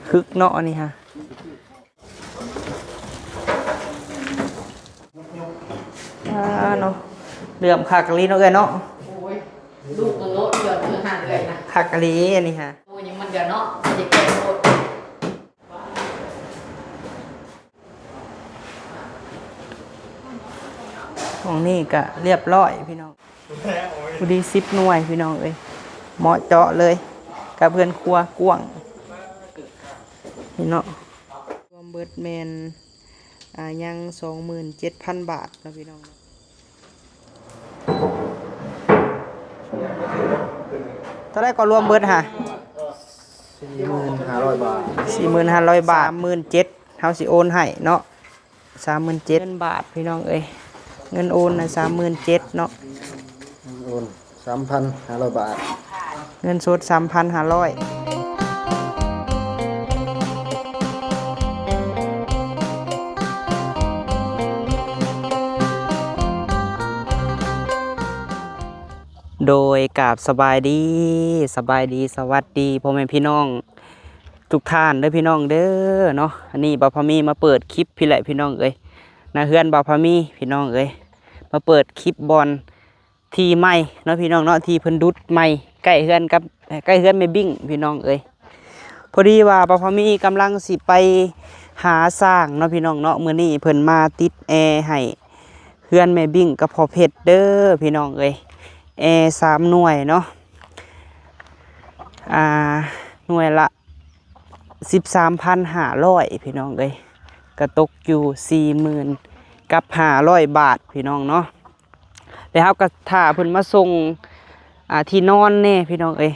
ຄຶກເນາະ ອັນນີ້ຮະ. ອ່າເນາະ ເຫຼື້ອມຄັກອີ່ຫຼີເນາະເອື້ອຍເນາະ. ໂອ້ຍ ລູກມັນໂລດ ຢອດມືຫາເອື້ອຍນະ ຄັກອີ່ຫຼີອັນນີ້ຮະ. ໂອ້ຍ ຍັງມັນກະເນາະ ມັນຈະແກ່ໂລດ. ຫ້ອງນີ້ກະລຽບລ້ອຍພີ່ນ້ອງ ພໍດີສິບໜ່ວຍພີ່ນ້ອງເອີຍ ເໝາະເຈາະເລີຍ ກັບເຮືອນຄົວກວ້າງນີ້ເນາະ. ລວມເບິດແມ່ນ ອ່າ ຍັງສອງໝື່ນເຈັດພັນບາດເນາະພີ່ນ້ອງ. ເທົ່າໃດກໍລວມເບິດຫະ? ສີ່ໝື່ນຫ້າຮ້ອຍບາດ. ສີ່ໝື່ນຫ້າຮ້ອຍບາດ. ສາມໝື່ນເຈັດ ເຮົາຊິໂອນໃຫ້ເນາະ ສາມໝື່ນເຈັດ ເງິນບາດພີ່ນ້ອງເອີຍ. ເງິນໂອນນະ ສາມໝື່ນເຈັດເນາະ ເງິນໂອນ ສາມພັນຫ້າຮ້ອຍບາດ ເງິນສົດ ສາມພັນຫ້າຮ້ອຍ. ໂດຍ ກາບສະບາຍດີ ສະບາຍດີ ສະຫວັດດີພໍ່ແມ່ພີ່ນ້ອງທຸກທ່ານເດີພີ່ນ້ອງເດີເນາະ. ອັນນີ້ບ່າວພາມີມາເປີດຄລິບພີ້ແຫຼະພີ່ນ້ອງເອີຍ ນະເຮືອນບ່າວພາມີພີ່ນ້ອງເອີຍ. ມາເປີດຄລິບບ່ອນທີ່ໃໝ່ເນາະພີ່ນ້ອງເນາະ ທີ່ເພິ່ນດຸດໃໝ່ ໃກ້ເຮືອນກັບ ໃກ້ເຮືອນແມ່ບິ້ງພີ່ນ້ອງເອີຍ. ພໍດີວ່າບ່າວພາມີກຳລັງຊິໄປຫາຊ່າງເນາະພີ່ນ້ອງເນາະ ມື້ນີ້ເພິ່ນມາຕິດແອໃຫ້ເຮືອນແມ່ບິ້ງກັບພໍ່ເພັດເດີພີ່ນ້ອງເອີຍ. ແອສາມໜ່ວຍເນາະ ອ່າ ໜ່ວຍລະສິບສາມພັນຫ້າຮ້ອຍພີ່ນ້ອງເອີຍ ກະຕົກຢູ່ສີ່ໝື່ນກັບຫ້າຮ້ອຍບາດພີ່ນ້ອງເນາະ. ແລ້ວເຮົາກໍຖ້າເພິ່ນມາສົ່ງ ອ່າ ທີ່ນອນແດ່ພີ່ນ້ອງເອີຍ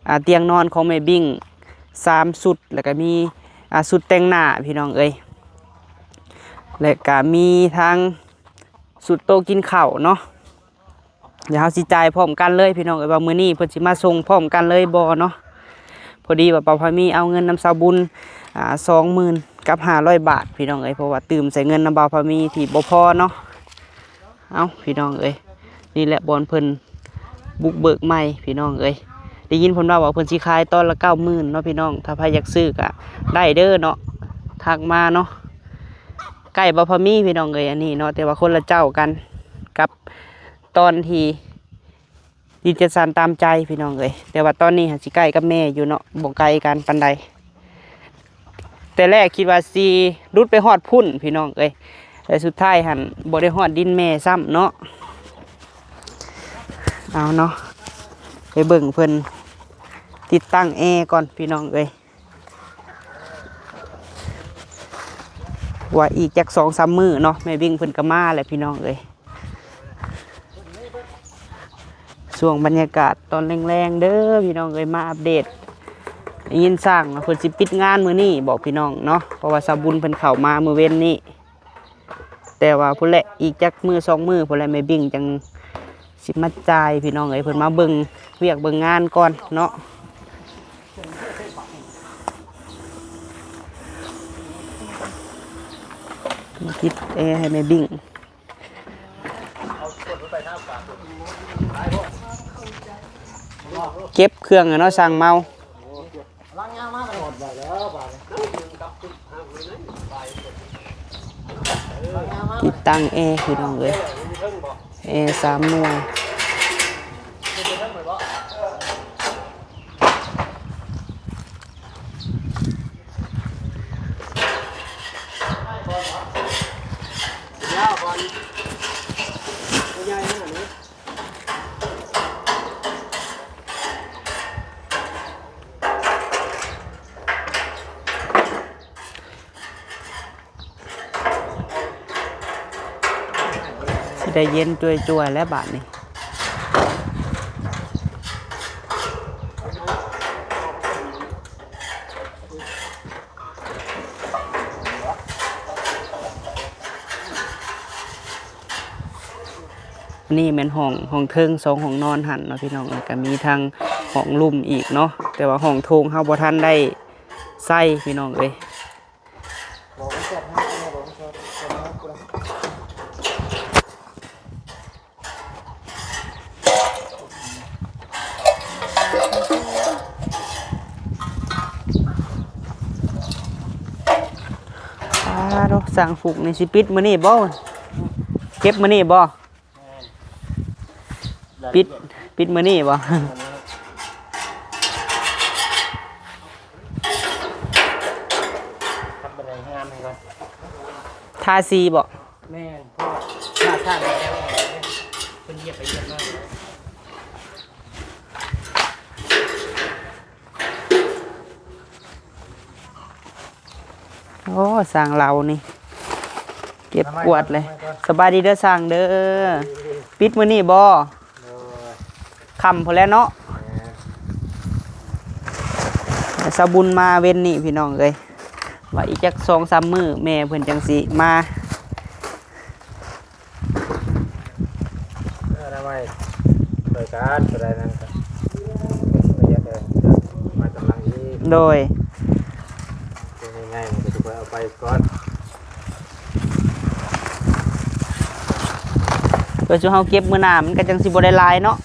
ອ່າ ຕຽງນອນຂອງແມ່ບິ້ງສາມຊຸດ ແລ້ວກໍມີ ອ່າ ຊຸດແຕ່ງໜ້າພີ່ນ້ອງເອີຍ ແລ້ວກໍມີທັງຊຸດໂຕະກິນເຂົ້າເນາະ. ດຽວເຮົາຊິຈ່າຍພ້ອມກັນເລີຍພີ່ນ້ອງເອີຍ ວ່າມື້ນີ້ເພິ່ນຊິມາສົ່ງພ້ອມກັນເລີຍບໍ່ເນາະ. ພໍດີວ່າບ່າວພາມີເອົາເງິນນຳສາວບຸນ ອ່າ ສອງໝື່ນກັບຫ້າຮ້ອຍບາດພີ່ນ້ອງເອີຍ ເພາະວ່າຕື່ມໃສ່ເງິນນຳບ່າວພາມີທີ່ບໍ່ພໍເນາະ. ເອົ້າ ພີ່ນ້ອງເອີຍ ນີ້ແຫຼະບ່ອນເພິ່ນບຸກເບີກໃໝ່ພີ່ນ້ອງເອີຍ. ໄດ້ຍິນເພິ່ນເວົ້າວ່າເພິ່ນຊິຂາຍຕອນລະເກົ້າໝື່ນເນາະພີ່ນ້ອງ ຖ້າໃຜຢາກຊື້ກະໄດ້ເດີເນາະ ທັກມາເນາະ. ໃກ້ບ່າວພາມີພີ່ນ້ອງເອີຍ ອັນນີ້ເນາະ ແຕ່ວ່າຄົນລະເຈົ້າກັນກັບຕອນທີ່ ດິນຈັດສັນຕາມໃຈພີ່ນ້ອງເອີຍ. ແຕ່ວ່າຕອນນີ້ຫັ້ນຊິໃກ້ກັບແມ່ຢູ່ເນາະ ບໍ່ໄກກັນປານໃດ. ແຕ່ແລກຄິດວ່າຊິຫຼຸດໄປຮອດພຸ້ນພີ່ນ້ອງເອີຍ ແຕ່ສຸດທ້າຍຫັ້ນບໍ່ໄດ້ຮອດດິນແມ່ຊ້ຳເນາະ. ເອົາເນາະ ໄປເບິ່ງເພິ່ນຕິດຕັ້ງແອກ່ອນພີ່ນ້ອງເອີຍ. ວ່າອີກຈັກສອງສາມມື້ເນາະ ແມ່ບິ້ງເພິ່ນກໍມາແຫຼະພີ່ນ້ອງເອີຍ. ຊ່ວງບັນຍາກາດຕອນແລງໆເດີພີ່ນ້ອງເອີຍ ມາອັບເດດ. ໄດ້ຍິນຊ່າງວ່າເພິ່ນຊິປິດງານມື້ນີ້ບໍພີ່ນ້ອງເນາະ ເພາະວ່າສາວບຸນເພິ່ນເຂົ້າມາມື້ເວັນນີ້. ແຕ່ວ່າພຸ້ນແຫຼະ ອີກຈັກມື້ສອງມື້ພຸ້ນແຫຼະ ແມ່ບິ້ງຈັ່ງຊິມາຈ່າຍພີ່ນ້ອງເອີຍ. ເພິ່ນມາເບິ່ງວຽກເບິ່ງງານກ່ອນເນາະ. ມາຕິດແອໃຫ້ແມ່ບິ້ງ ເກັບເຄື່ອງເນາະ ຊ່າງເມົາ. ຕິດຕັ້ງແອພີ່ນ້ອງເອີຍ ແອສາມໜ່ວຍ. ຊິໄດ້ເຢັນຈ່ວຍໆແລ້ວບາດນີ້. ອັນນີ້ແມ່ນຫ້ອງ ຫ້ອງເທິງສອງຫ້ອງນອນຫັ້ນເນາະພີ່ນ້ອງ ແລ້ວກະມີທາງຫ້ອງລຸ່ມອີກເນາະ ແຕ່ວ່າຫ້ອງໂຖງເຮົາບໍ່ທັນໄດ້ໃຊ້ພີ່ນ້ອງເອີຍ. ເ ໂອ້ ຊ່າງຟຸກນີ້ຊິປິດມື້ນີ້ບໍ່? ເກັບມື້ນີ້ບໍ່? ປິດ ປິດມື້ນີ້ບໍ່? ທາສີບໍ່? ແມ່ນ ເພາະວ່າຖ້າສ້າງແລ້ວ ເພິ່ນຢຽບໄປຢຽບມາ. ໂອ້ ຊ່າງລາວນີ້ ເກັບກວາດເລີຍ. ສະບາຍດີເດີຊ່າງເດີ. ປິດມື້ນີ້ບໍ່? ຄ່ຳພຸ້ນແຫຼະເນາະ. ຊາວບຸນມາເວັນນີ້ພີ່ນ້ອງເອີຍ ວ່າອີກຈັກສອງສາມມື້ແມ່ເພິ່ນຈັ່ງຊິມາ. ເອີ ອະນາໄມຊ່ວຍກັນ ຕົວໃດນັ້ນກໍປະຢັດເດີ ມາກຳລັງອີກ. ໂດຍ ເປັນຍັງໄງມັນກໍຊິເອົາໄປກ່ອນ ເພື່ອສູ່ເຮົາເກັບມື້ໜ້າ ມັນກໍຈັ່ງຊິບໍ່ໄດ້ຫຼາຍເນາະ.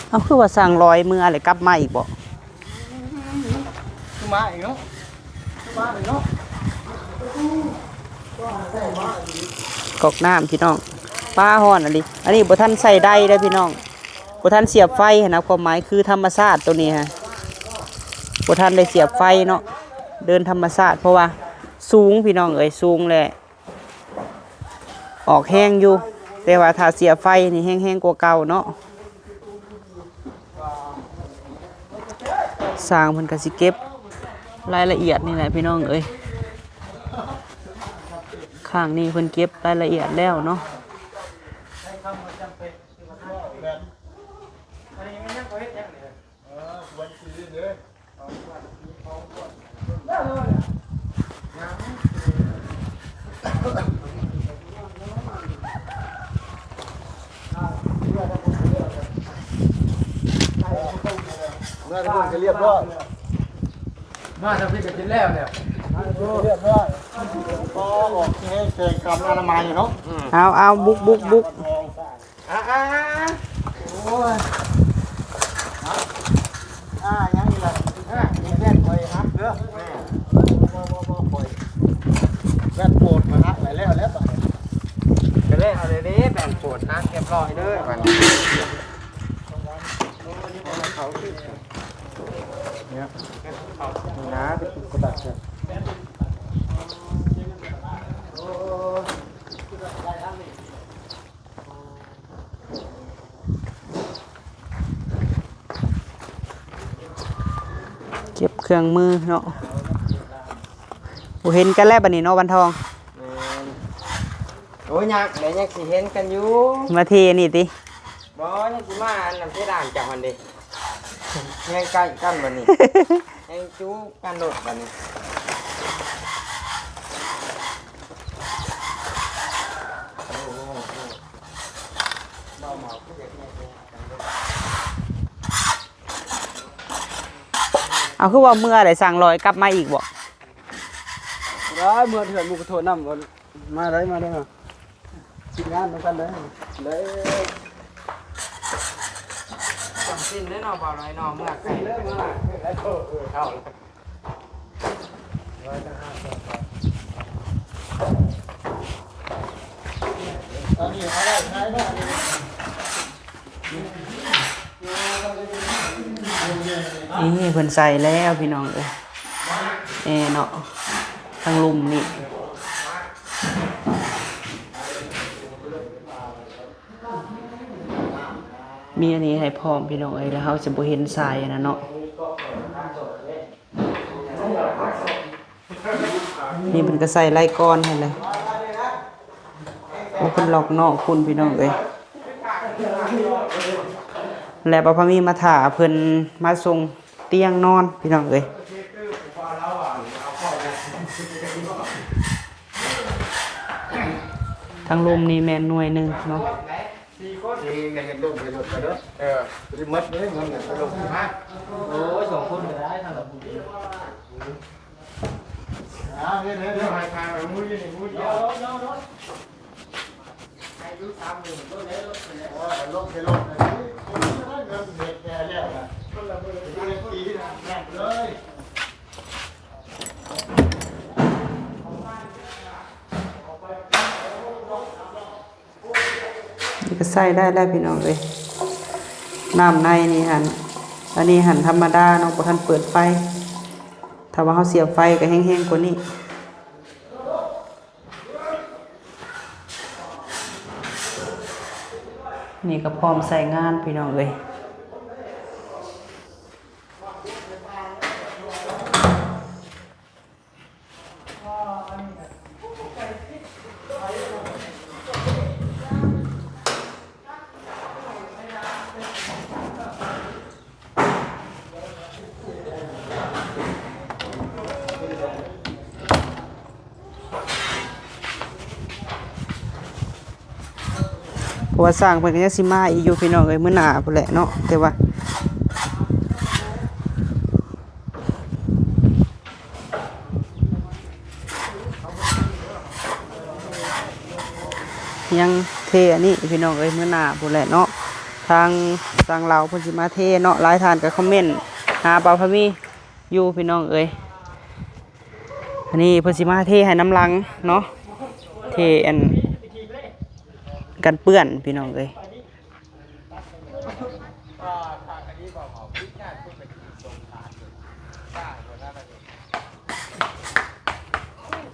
ເອົາ ຄືວ່າຊ່າງລອຍເມືອແລ້ວກັບມາອີກບໍ່? ຄືມາອີກເນາະ ຄືມາອີກເນາະ. ກອກນ້ຳພີ່ນ້ອງ ປາຮ້ອນອີ່ຫຼີ. ອັນນີ້ບໍ່ທັນໃສ່ໄດເດີພີ່ນ້ອງ ບໍ່ທັນສຽບໄຟຫັ້ນນະ. ຄວາມໝາຍຄືທຳມະຊາດໂຕນີ້ຮະ ບໍ່ທັນໄດ້ສຽບໄຟເນາະ ເດີນທຳມະຊາດ ເພາະວ່າສູງພີ່ນ້ອງເອີຍ ສູງແຫຼະ. ອອກແຮງຢູ່ ແຕ່ວ່າຖ້າສຽບໄຟນີ້ແຮງໆກວ່າເກົ່າເນາະ. ຊ່າງເພິ່ນກໍຊິເກັບລາຍລະອຽດນີ້ແຫຼະພີ່ນ້ອງເອີຍ. ຂ້າງນີ້ເພິ່ນເກັບລາຍລະອຽດແລ້ວເນາະ. ເມື່ອເພິ່ນກໍລຽບຮ້ອຍ ມາທາງພີ້ກໍກິນແລ້ວແລ້ວ ລຽບຮ້ອຍ. ກໍອອກແຮງແສງຄຳອະນາໄມເນາະ. ເອົາ ເອົາ ບຸກ ບຸກ ບຸກ. ອ່າ ອ່າ ອ່າ ໂອ້ຍ ອ່າ ຍັງອີກລະ ອ່າ ແວ່ນຂ້ອຍຫັກເດີ ແວ່ນ ບໍ່ ບໍ່ ບໍ່ ຂ້ອຍ ແວ່ນໂປດຂ້ອຍຫັກ ແລ້ວ ແລ້ວ ແລ້ວ ບາດນີ້ ກໍເລີຍເອົາເດ້ ແວ່ນໂປດຫັກຮຽບຮ້ອຍເດີ ບາດນີ້ ເນຍ ນີ້ນະ ໄປປຸກກະຕັກເດີ. ເກັບເຄື່ອງມືເນາະ ບໍ່ເຫັນກັນແລ້ວບັດນີ້ເນາະ ວັນທອງ. ແມ່ນ ໂອ້ຍ ຍາກແຫຼະ ຍັງຊິເຫັນກັນຢູ່ ມາເທອັນນີ້ຕິ? ບໍ່ ຍັງຊິມາອັນນຳເພດານເຈົ້າຫັ້ນເດ້ ແຮງໃກ້ກັນບັດນີ້ ແຮງຈູ ກັນໂລດບັດນີ້. ເອົາ ຄືວ່າເມື່ອໃດ ຊ່າງລອຍກັບມາອີກບໍ່? ໄດ້ ເມື່ອເທື່ອໝູ່ກະໂທນຳ ມາໄດ້ ມາໄດ້ ມາ ຊິງານນຳກັນເດີ ເດີ ຈຳເປັນເດ້ເນາະ ບ່າວນ້ອຍເນາະ ເມື່ອໄກເດີ ເມື່ອໄກເດີ ເອີ ເຂົ້າ ຕອນນີ້ເອົາໄດ້ ໄດ້ ໄດ້. ນີ້ເພິ່ນໃສ່ແລ້ວພີ່ນ້ອງເອີຍ ແອເນາະ ທາງລຸ່ມນີ້ ມີອັນນີ້ໃຫ້ພ້ອມພີ່ນ້ອງເອີຍ ແລ້ວເຮົາຈະບໍ່ເຫັນສາຍອັນນັ້ນເນາະ. ນີ້ເພິ່ນກໍໃສ່ໄລ່ກ້ອນໃຫ້ເລີຍ ໂອ້ ເພິ່ນລັອກນອກພຸ້ນພີ່ນ້ອງເອີຍ ແລ້ວປະພາມີມາຖ້າເພິ່ນມາສົ່ງຕຽງນອນພີ່ນ້ອງເອີຍ ທາງລຸ່ມນີ້ແມ່ນໜ່ວຍໜຶ່ງເນາະ. ສີ່ຄົນ ສີ່ ຢ່າເຮັດລົງໄປລົດໄປເດີ ເອີ ບໍ່ໄດ້ໝົດເດ້ ເງິນໄປລົງ ຮະ ໂອ້ຍ ສອງຄົນກໍໄດ້ ຖ້າລະຜູ້ດຽວ ອ່າ ເຮັດ ເຮັດ ເຮັດ ໃຫ້ທາງ ເອົາມືຢູ່ນີ້ ມືດຽວ ໃຫ້ຢູ່ສາມມື້ ລົດໄດ້ລົດໄປແລ້ວ ເອີ ລົງໄປລົດໄປ ຄົນນີ້ກໍໄດ້ ນີ້ກໍໃສ່ໄດ້ແລ້ວພີ່ນ້ອງເອີຍ. ນ້ຳໃນນີ້ຫັ້ນ ອັນນີ້ຫັ້ນທຳມະດາເນາະ ບໍ່ທັນເປີດໄຟ. ຖ້າວ່າເຮົາສຽບໄຟກໍແຮງໆກວ່ານີ້. ນີ້ກໍພ້ອມໃຊ້ງານພີ່ນ້ອງເອີຍ. ເພາະວ່າຊ່າງເພິ່ນກໍຍັງຊິມາອີກຢູ່ພີ່ນ້ອງເອີຍ ມື້ໜ້າພຸ້ນແຫຼະເນາະ ແຕ່ວ່າ ຍັງເທອັນນີ້ພີ່ນ້ອງເອີຍ ມື້ໜ້າພຸ້ນແຫຼະເນາະ ທາງ ທາງລາວເພິ່ນຊິມາເທເນາະ. ຫຼາຍທ່ານກໍຄອມເມັນຫາປາພະມີຢູ່ພີ່ນ້ອງເອີຍ. ອັນນີ້ເພິ່ນຊິມາເທໃຫ້ນຳຫຼັງເນາະ ເທອັນກັນເປື້ອນພີ່ນ້ອງເອີຍ.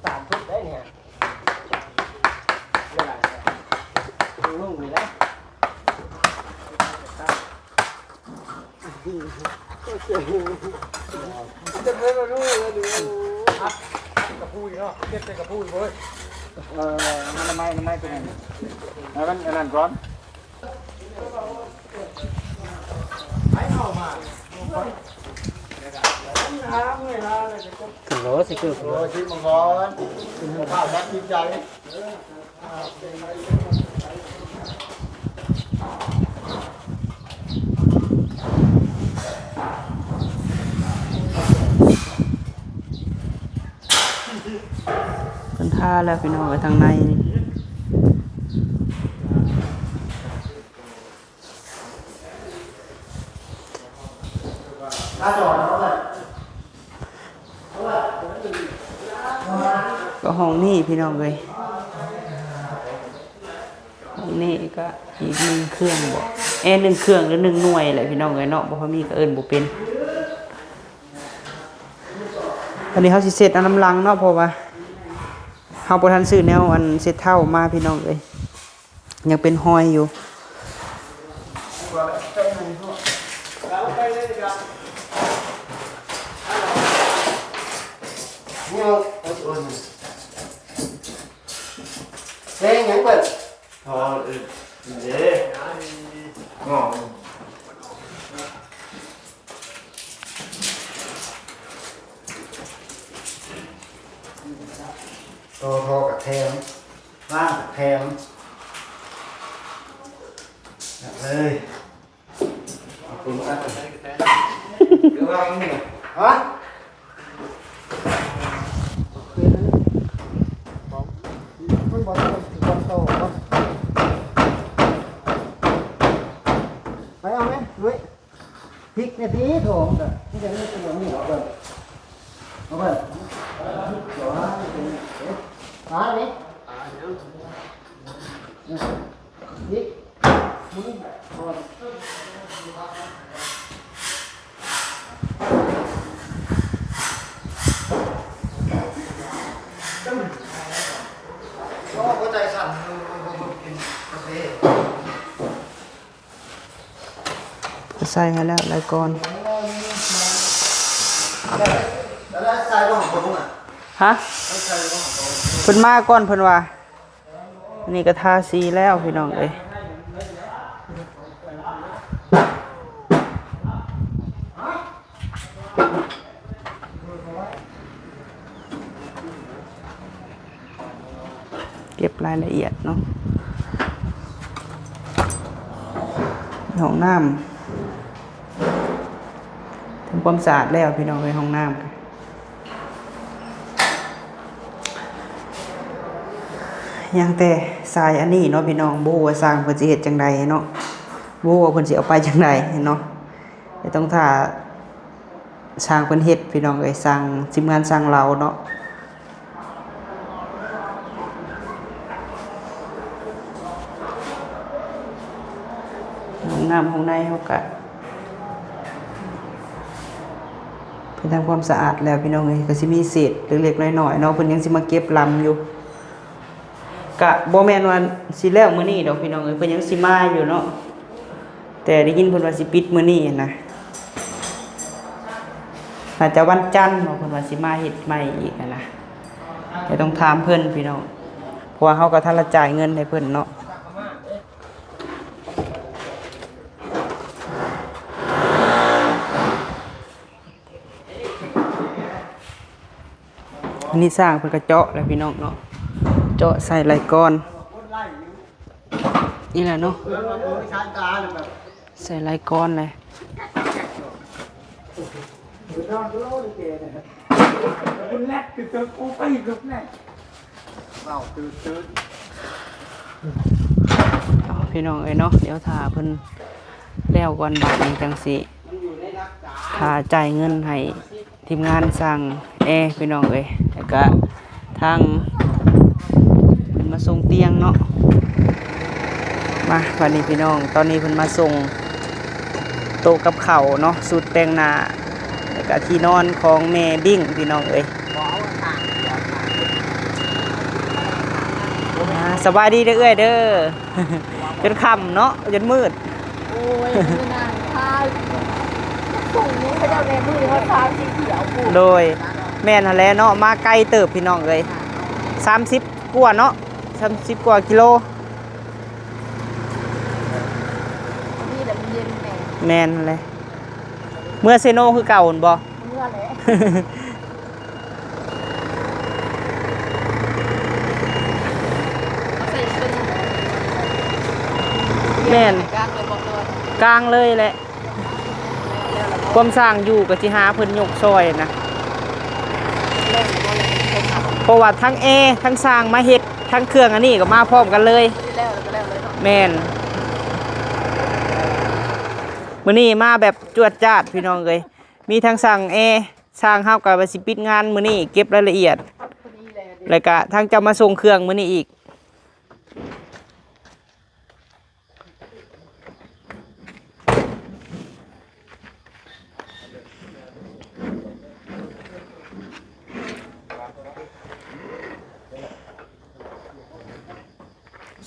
ສາມຊຸດໄດ້ນີ້ ເວລາງງຢູ່ນະ. ອັດ ອັດກະພຸ້ຍເນາະ ເກັບໃສ່ກະພຸ້ຍເວີ້ຍ. ເອີ ອະນາໄມ ອະນາໄມຕົວນັ້ນ ໃຫ້ມັນອັນນັ້ນກ່ອນ. ໂລຊິເກີບ ໂອ້ຍ ຊິມາກ່ອນ ຂ້າວຕັດສິນໃຈ. ເພິ່ນທາແລ້ວພີ່ນ້ອງເອີຍ ທາງໃນນີ້. ກໍຫ້ອງນີ້ພີ່ນ້ອງເອີຍ ຫ້ອງນີ້ກໍອີກໜຶ່ງເຄື່ອງບໍ ເອ ໜຶ່ງເຄື່ອງ ຫຼື ໜຶ່ງໜ່ວຍແຫຼະພີ່ນ້ອງເອີຍເນາະ ບໍ່ພໍມີກໍເອີ້ນບໍ່ເປັນ. ອັນນີ້ເຮົາຊິເຊັດເອົານຳຫຼັງເນາະ ເພາະວ່າເຮົາບໍ່ທັນຊື້ແນວອັນເຊັດເທົ້າມາພີ່ນ້ອງເອີຍ. ຍັງເປັນຮອຍຢູ່. ເພງຫຍັງເບິດ? ອໍ ເອີ ເດ້ ງໍ ໂຕທໍ່ກັບແທມ ວາງແຖມເລີຍ ເອົາປືນມາອັດ ຫຼືວ່າມັນມີຫຍັງ? ຮະ? ມັນບໍ່ໄດ້ຄວາມໂຕບໍ່? ໄປເອົາແມະ ລຸຍ. ພິກແນ່ຕິ ໂຖ ມັນກະ ມັນກະມີຕົວນີ້ ເອົາເບິ່ງ ເອົາເບິ່ງ ຫານີ້ ພິກ ໝູນີ້ ໂອ້ ຫົວໃຈສັ່ນ ເປັນກາເຟ. ໃສ່ໃຫ້ແລ້ວຫຼາຍກ່ອນ ຮະ? ເພິ່ນມາກ່ອນເພິ່ນວ່າ. ອັນນີ້ກໍທາສີແລ້ວພີ່ນ້ອງເອີຍ ເກັບລາຍລະອຽດເນາະ. ຫ້ອງນ້ຳ ທຳຄວາມສະອາດແລ້ວພີ່ນ້ອງເອີຍ ຫ້ອງນ້ຳ ຍັງແຕ່ຊາຍອັນນີ້ເນາະພີ່ນ້ອງ ບໍ່ຮູ້ວ່າຊ່າງເພິ່ນຊິເຮັດຈັ່ງໃດເນາະ. ບໍ່ຮູ້ວ່າເພິ່ນຊິເອົາໄປຈັ່ງໃດເນາະ ແຕ່ຕ້ອງຖ້າຊ່າງເພິ່ນເຮັດພີ່ນ້ອງເອີຍ ຊ່າງ ທີມງານຊ່າງລາວເນາະ. ຫ້ອງນ້ຳຫ້ອງໃນເຮົາກະໄປທຳຄວາມສະອາດແລ້ວພີ່ນ້ອງເອີຍ ກະຊິມີເສດເລັກໆນ້ອຍໆເນາະ ເພິ່ນຍັງຊິມາເກັບລຳຢູ່. ກະບໍ່ແມ່ນວ່າຊິແລ້ວມື້ນີ້ດອກພີ່ນ້ອງເອີຍ ເພິ່ນຍັງຊິມາຢູ່ເນາະ ແຕ່ໄດ້ຍິນເພິ່ນວ່າຊິປິດມື້ນີ້ຫັ້ນນະ ໜ້າຈະວັນຈັນເນາະ ເພິ່ນວ່າຊິມາເຮັດໃໝ່ອີກຫັ້ນນະ ແຕ່ຕ້ອງຖາມເພິ່ນພີ່ນ້ອງ ເພາະວ່າເຮົາກໍທັນລະຈ່າຍເງິນໃຫ້ເພິ່ນເນາະ. ອັນນີ້ຊ່າງເພິ່ນກະເຈາະແລ້ວພີ່ນ້ອງເນາະ ເຈາະໃສ່ໄລກອນນີ້ແຫຼະເນາະ ໃສ່ໄລກອນແຫຼະ. ພີ່ນ້ອງເອີຍເນາະ ດຽວຖ້າເພິ່ນແລ້ວກ່ອນບາດນີ້ຈັ່ງຊິຖ້າຈ່າຍເງິນໃຫ້ທີມງານຊ່າງແອພີ່ນ້ອງເອີຍ ແລ້ວກະທາງເພິ່ນມາສົ່ງຕຽງເນາະ. ມາບາດນີ້ພີ່ນ້ອງ ຕອນນີ້ເພິ່ນມາສົ່ງໂຕະກັບເຂົ້າເນາະ ຊຸດແຕ່ງໜ້າ ແລ້ວກະທີ່ນອນຂອງແມ່ບິ້ງພີ່ນ້ອງເອີຍ. ອ່າ ສະບາຍດີເດີເອື້ອຍເດີ ຈົນຄ່ຳເນາະ ຈົນມືດ. ໂອ້ຍ ມື້ນັ້ນພາສົ່ງນີ້ເຂົາເຈົ້າແມ່ມື້ນີ້ຮອດສາມສີ່ດຽວພຸ້ນ. ໂດຍ ແມ່ນຫັ້ນແຫຼະເນາະ ມາໄກເຕີບພີ່ນ້ອງເອີຍ ສາມສິບກວ່າເນາະ ສາມສິບກວ່າກິໂລ. ນີ້ແຫຼະມັນເຢັນແນ່. ແມ່ນຫັ້ນແຫຼະ ເມືອເຊໂນຄືເກົ່າຫັ້ນບໍ່? ເມືອແຫຼະ. ແມ່ນ ກາງເລີຍແຫຼະ ຄວາມສ້າງຢູ່ກໍຊິຫາເພິ່ນຍົກຊ່ອຍນະ ເພາະວ່າທັງແອ ທັງຊ່າງມາເຮັດ ທັງເຄື່ອງອັນນີ້ກໍມາພ້ອມກັນເລີຍ. ແມ່ນ ມື້ນີ້ມາແບບຈວດຈາດພີ່ນ້ອງເອີຍ ມີທັງຊ່າງແອ ຊ່າງເຮົາກໍວ່າຊິປິດງານມື້ນີ້ ເກັບລາຍລະອຽດ ແລ້ວກະທາງເຈົ້າມາສົ່ງເຄື່ອງມື້ນີ້ອີກ.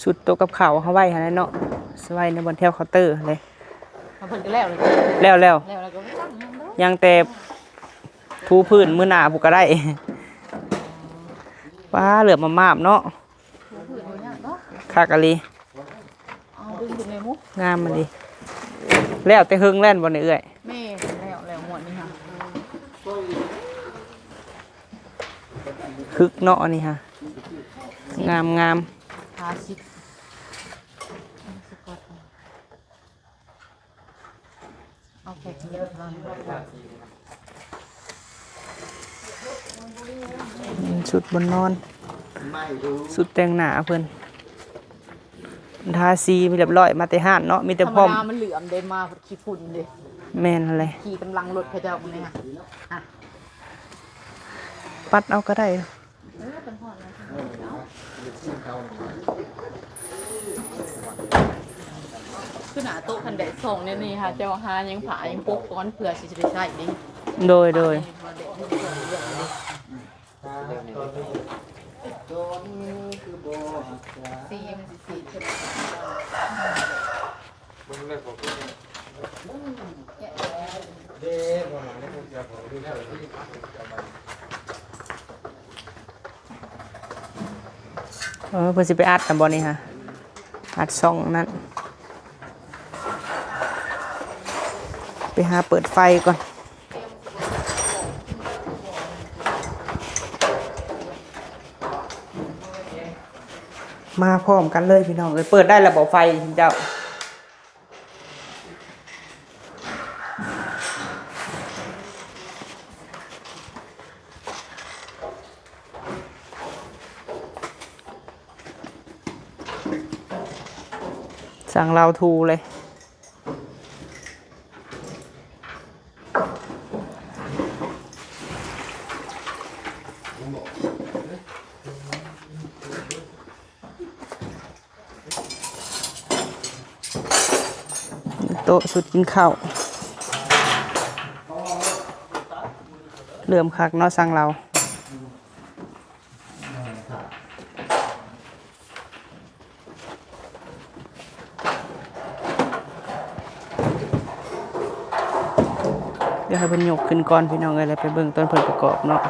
ຊຸດໂຕະກັບເຂົ້າເຮົາໄວ້ຫັ້ນແຫຼະເນາະ ໄວ້ໃນບ່ອນແຖວເຄົາເຕີເລີຍ. ເພິ່ນກໍແລ້ວເລີຍ ແລ້ວແລ້ວ ແລ້ວແລ້ວກໍຍັງແຕ່ ປູພື້ນມື້ໜ້າພຸ້ນກໍໄດ້. ປ້າ ເຫຼືອມາມາບເນາະ ປູພື້ນບໍ່ຍາກເນາະ ຄັກອີ່ຫຼີ. ເອົາດຶງຂຶ້ນແດ່ໝູ່ ງາມອີ່ຫຼີ. ແລ້ວແຕ່ເຫິງແລ້ວບໍ່ນີ້ເອື້ອຍ? ແມ່ນແລ້ວ ແລ້ວງວດນີ້ຫາ ຄຶກເນາະອັນນີ້ຫາ ງາມໆ. ຫ້າສິບ ເອົາແຂກເດີ ຊຸດບ່ອນນອນ ຊຸດແຕ່ງໜ້າເພິ່ນ ທາສີຮຽບຮ້ອຍ ມາແຕ່ຮ້ານເນາະ ມີແຕ່ພ້ອມ. ທຳມະດາມັນເຫຼືອມເດ້ ມາຂີ້ຝຸ່ນເດ້. ແມ່ນຫັ້ນແຫຼະ ຂີ່ຕາມຫຼັງລົດເຂົາເຈົ້ານີ້ຫະ ປັດເອົາກໍໄດ້. ຄືໜ້າໂຕະຄັນແດດສ່ອງແນວນີ້ຫາ ເຈົ້າຫາຍັງຜ້າຍັງປົກກ່ອນ ເພື່ອຊິໄດ້ໃຊ້ເດ້. ໂດຍ ໂດຍ. ເອີ ເພິ່ນຊິໄປອັດນຳບໍ່ນີ້ຫະ ອັດຊ່ອງນັ້ນ ໄປຫາເປີດໄຟກ່ອນ. ມາພ້ອມກັນເລີຍພີ່ນ້ອງເອີຍ. ເປີດໄດ້ແລ້ວບໍ່ໄຟເຈົ້າ? ສັ່ງລາວທູເລີຍ. ໂຕະຊຸດກິນເຂົ້າ ເລີ່ມຄັກເນາະ ຊ່າງລາວ. ດຽວໃຫ້ເພິ່ນຍົກຂຶ້ນກ່ອນພີ່ນ້ອງເອີຍ ແລ້ວໄປເບິ່ງຕອນເພິ່ນປະກອບເນາະ.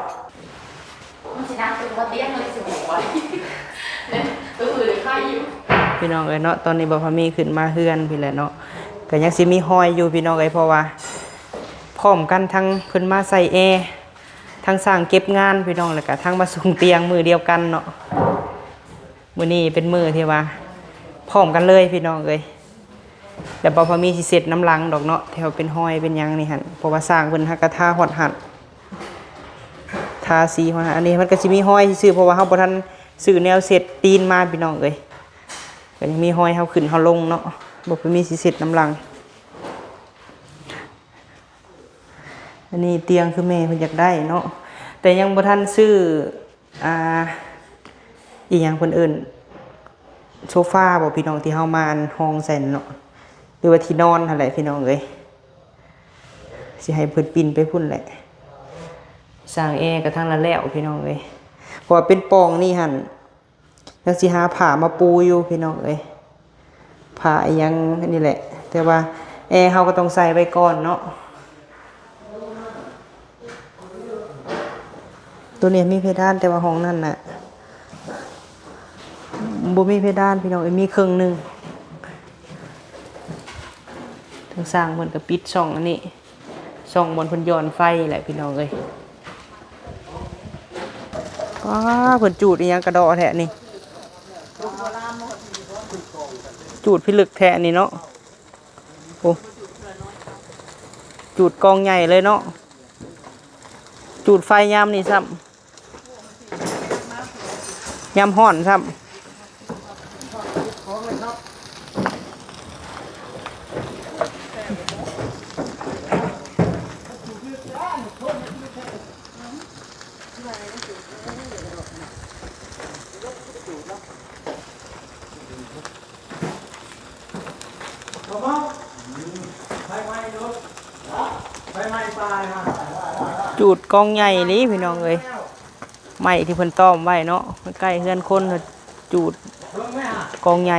ມັນຊິໜັກຕົວຕຽງເລີຍຊິບໍ່ໄຫວ ຕົວອື່ນໄດ້ໄຄຢູ່ ພີ່ນ້ອງເອີຍເນາະ. ຕອນນີ້ບ່າວພາມີຂຶ້ນມາເຮືອນພີ້ແຫຼະເນາະ ກໍຍັງຊິມີຮອຍຢູ່ພີ່ນ້ອງເອີຍ ເພາະວ່າພ້ອມກັນທັງເພິ່ນມາໃສ່ແອ ທັງຊ່າງເກັບງານພີ່ນ້ອງ ແລ້ວກໍທັງມາສຸງຕຽງມື້ດຽວກັນເນາະ. ມື້ນີ້ເປັນມື້ທີ່ວ່າພ້ອມກັນເລີຍພີ່ນ້ອງເອີຍ ແລ້ວບໍ່ພໍມີຊິເຊັດນຳຫຼັງດອກເນາະ ແຖວເປັນຮອຍເປັນຫຍັງນີ້ຫັ້ນ ເພາະວ່າຊ່າງເພິ່ນຫາກະທາຮອດຫັ້ນ ທາສີຮອດຫັ້ນ. ອັນນີ້ມັນກໍຊິມີຮອຍຊື່ໆ ເພາະວ່າເຮົາບໍ່ທັນຊື້ແນວເຊັດຕີນມາພີ່ນ້ອງເອີຍ ກໍຍັງມີຮອຍເຮົາຂຶ້ນເຮົາລົງເນາະ ບໍ່ພໍມີຊິເຊັດນຳຫຼັງ. ອັນນີ້ຕຽງຄືແມ່ເພິ່ນຢາກໄດ້ເນາະ ແຕ່ຍັງບໍ່ທັນຊື້ ອ່າ ອີຫຍັງເພິ່ນເອີ້ນ ໂຊຟາບໍ່ພີ່ນ້ອງ ທີ່ເຮົາມາອັນຮອງໃສ່ນັ້ນເນາະ ຫຼືວ່າທີ່ນອນຫັ້ນແຫຼະພີ່ນ້ອງເອີຍ ຊິໃຫ້ເພິ່ນປິ່ນໄປພຸ້ນແຫຼະ. ສ້າງແອກໍທາງລະແລ້ວພີ່ນ້ອງເອີຍ ເພາະວ່າເປັນປ່ອງນີ້ຫັ້ນ ຍັງຊິຫາຜ້າມາປູຢູ່ພີ່ນ້ອງເອີຍ ຜ້າອີ່ຫຍັງນີ້ແຫຼະ ແຕ່ວ່າແອເຮົາກໍຕ້ອງໃສ່ໄວ້ກ່ອນເນາະ. ໂຕນີ້ມີເພດານ ແຕ່ວ່າຫ້ອງນັ້ນນະບໍ່ມີເພດານພີ່ນ້ອງເອີຍ ມີເຄິ່ງໜຶ່ງ. ທາງຊ່າງເພິ່ນກໍປິດຊ່ອງອັນນີ້ ຊ່ອງບ່ອນເພິ່ນຢ່ອນໄຟແຫຼະພີ່ນ້ອງເອີຍ. ປ້າ ເພິ່ນຈູດອີ່ຫຍັງກະດໍ້ແທ້ນີ້ ຈູດພິລຶກແທ້ນີ້ເນາະ. ໂອ້ ຈູດກອງໃຫຍ່ເລີຍເນາະ ຈູດໄຟຍາມນີ້ຊ້ຳ ຍາມຮ້ອນຊ້ຳ. ຈູດກອງໃຫຍ່ອີ່ຫຼີພີ່ນ້ອງເອີຍ ໄມ້ທີ່ເພິ່ນຕ້ອມໄວ້ເນາະ ໃກ້ເຮືອນຄົນ ຈູດກອງໃຫຍ່.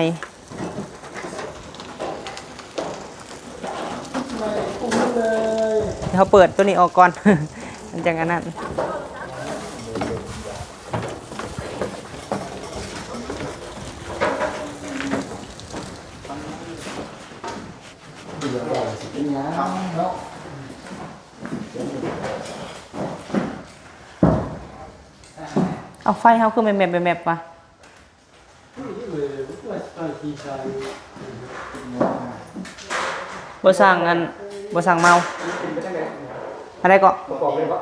ເຮົາເປີດໂຕນີ້ອອກກ່ອນ ມັນຈັ່ງອັນນັ້ນ. ເອົາ ໄຟເຮົາຄືແມບໆ ແມບໆ ວະ? ບໍ່ຊ່າງອັນ ບໍ່ຊ່າງເມົາ. ອັນໃດເກາະ? ປະກອບເລີຍບໍ່?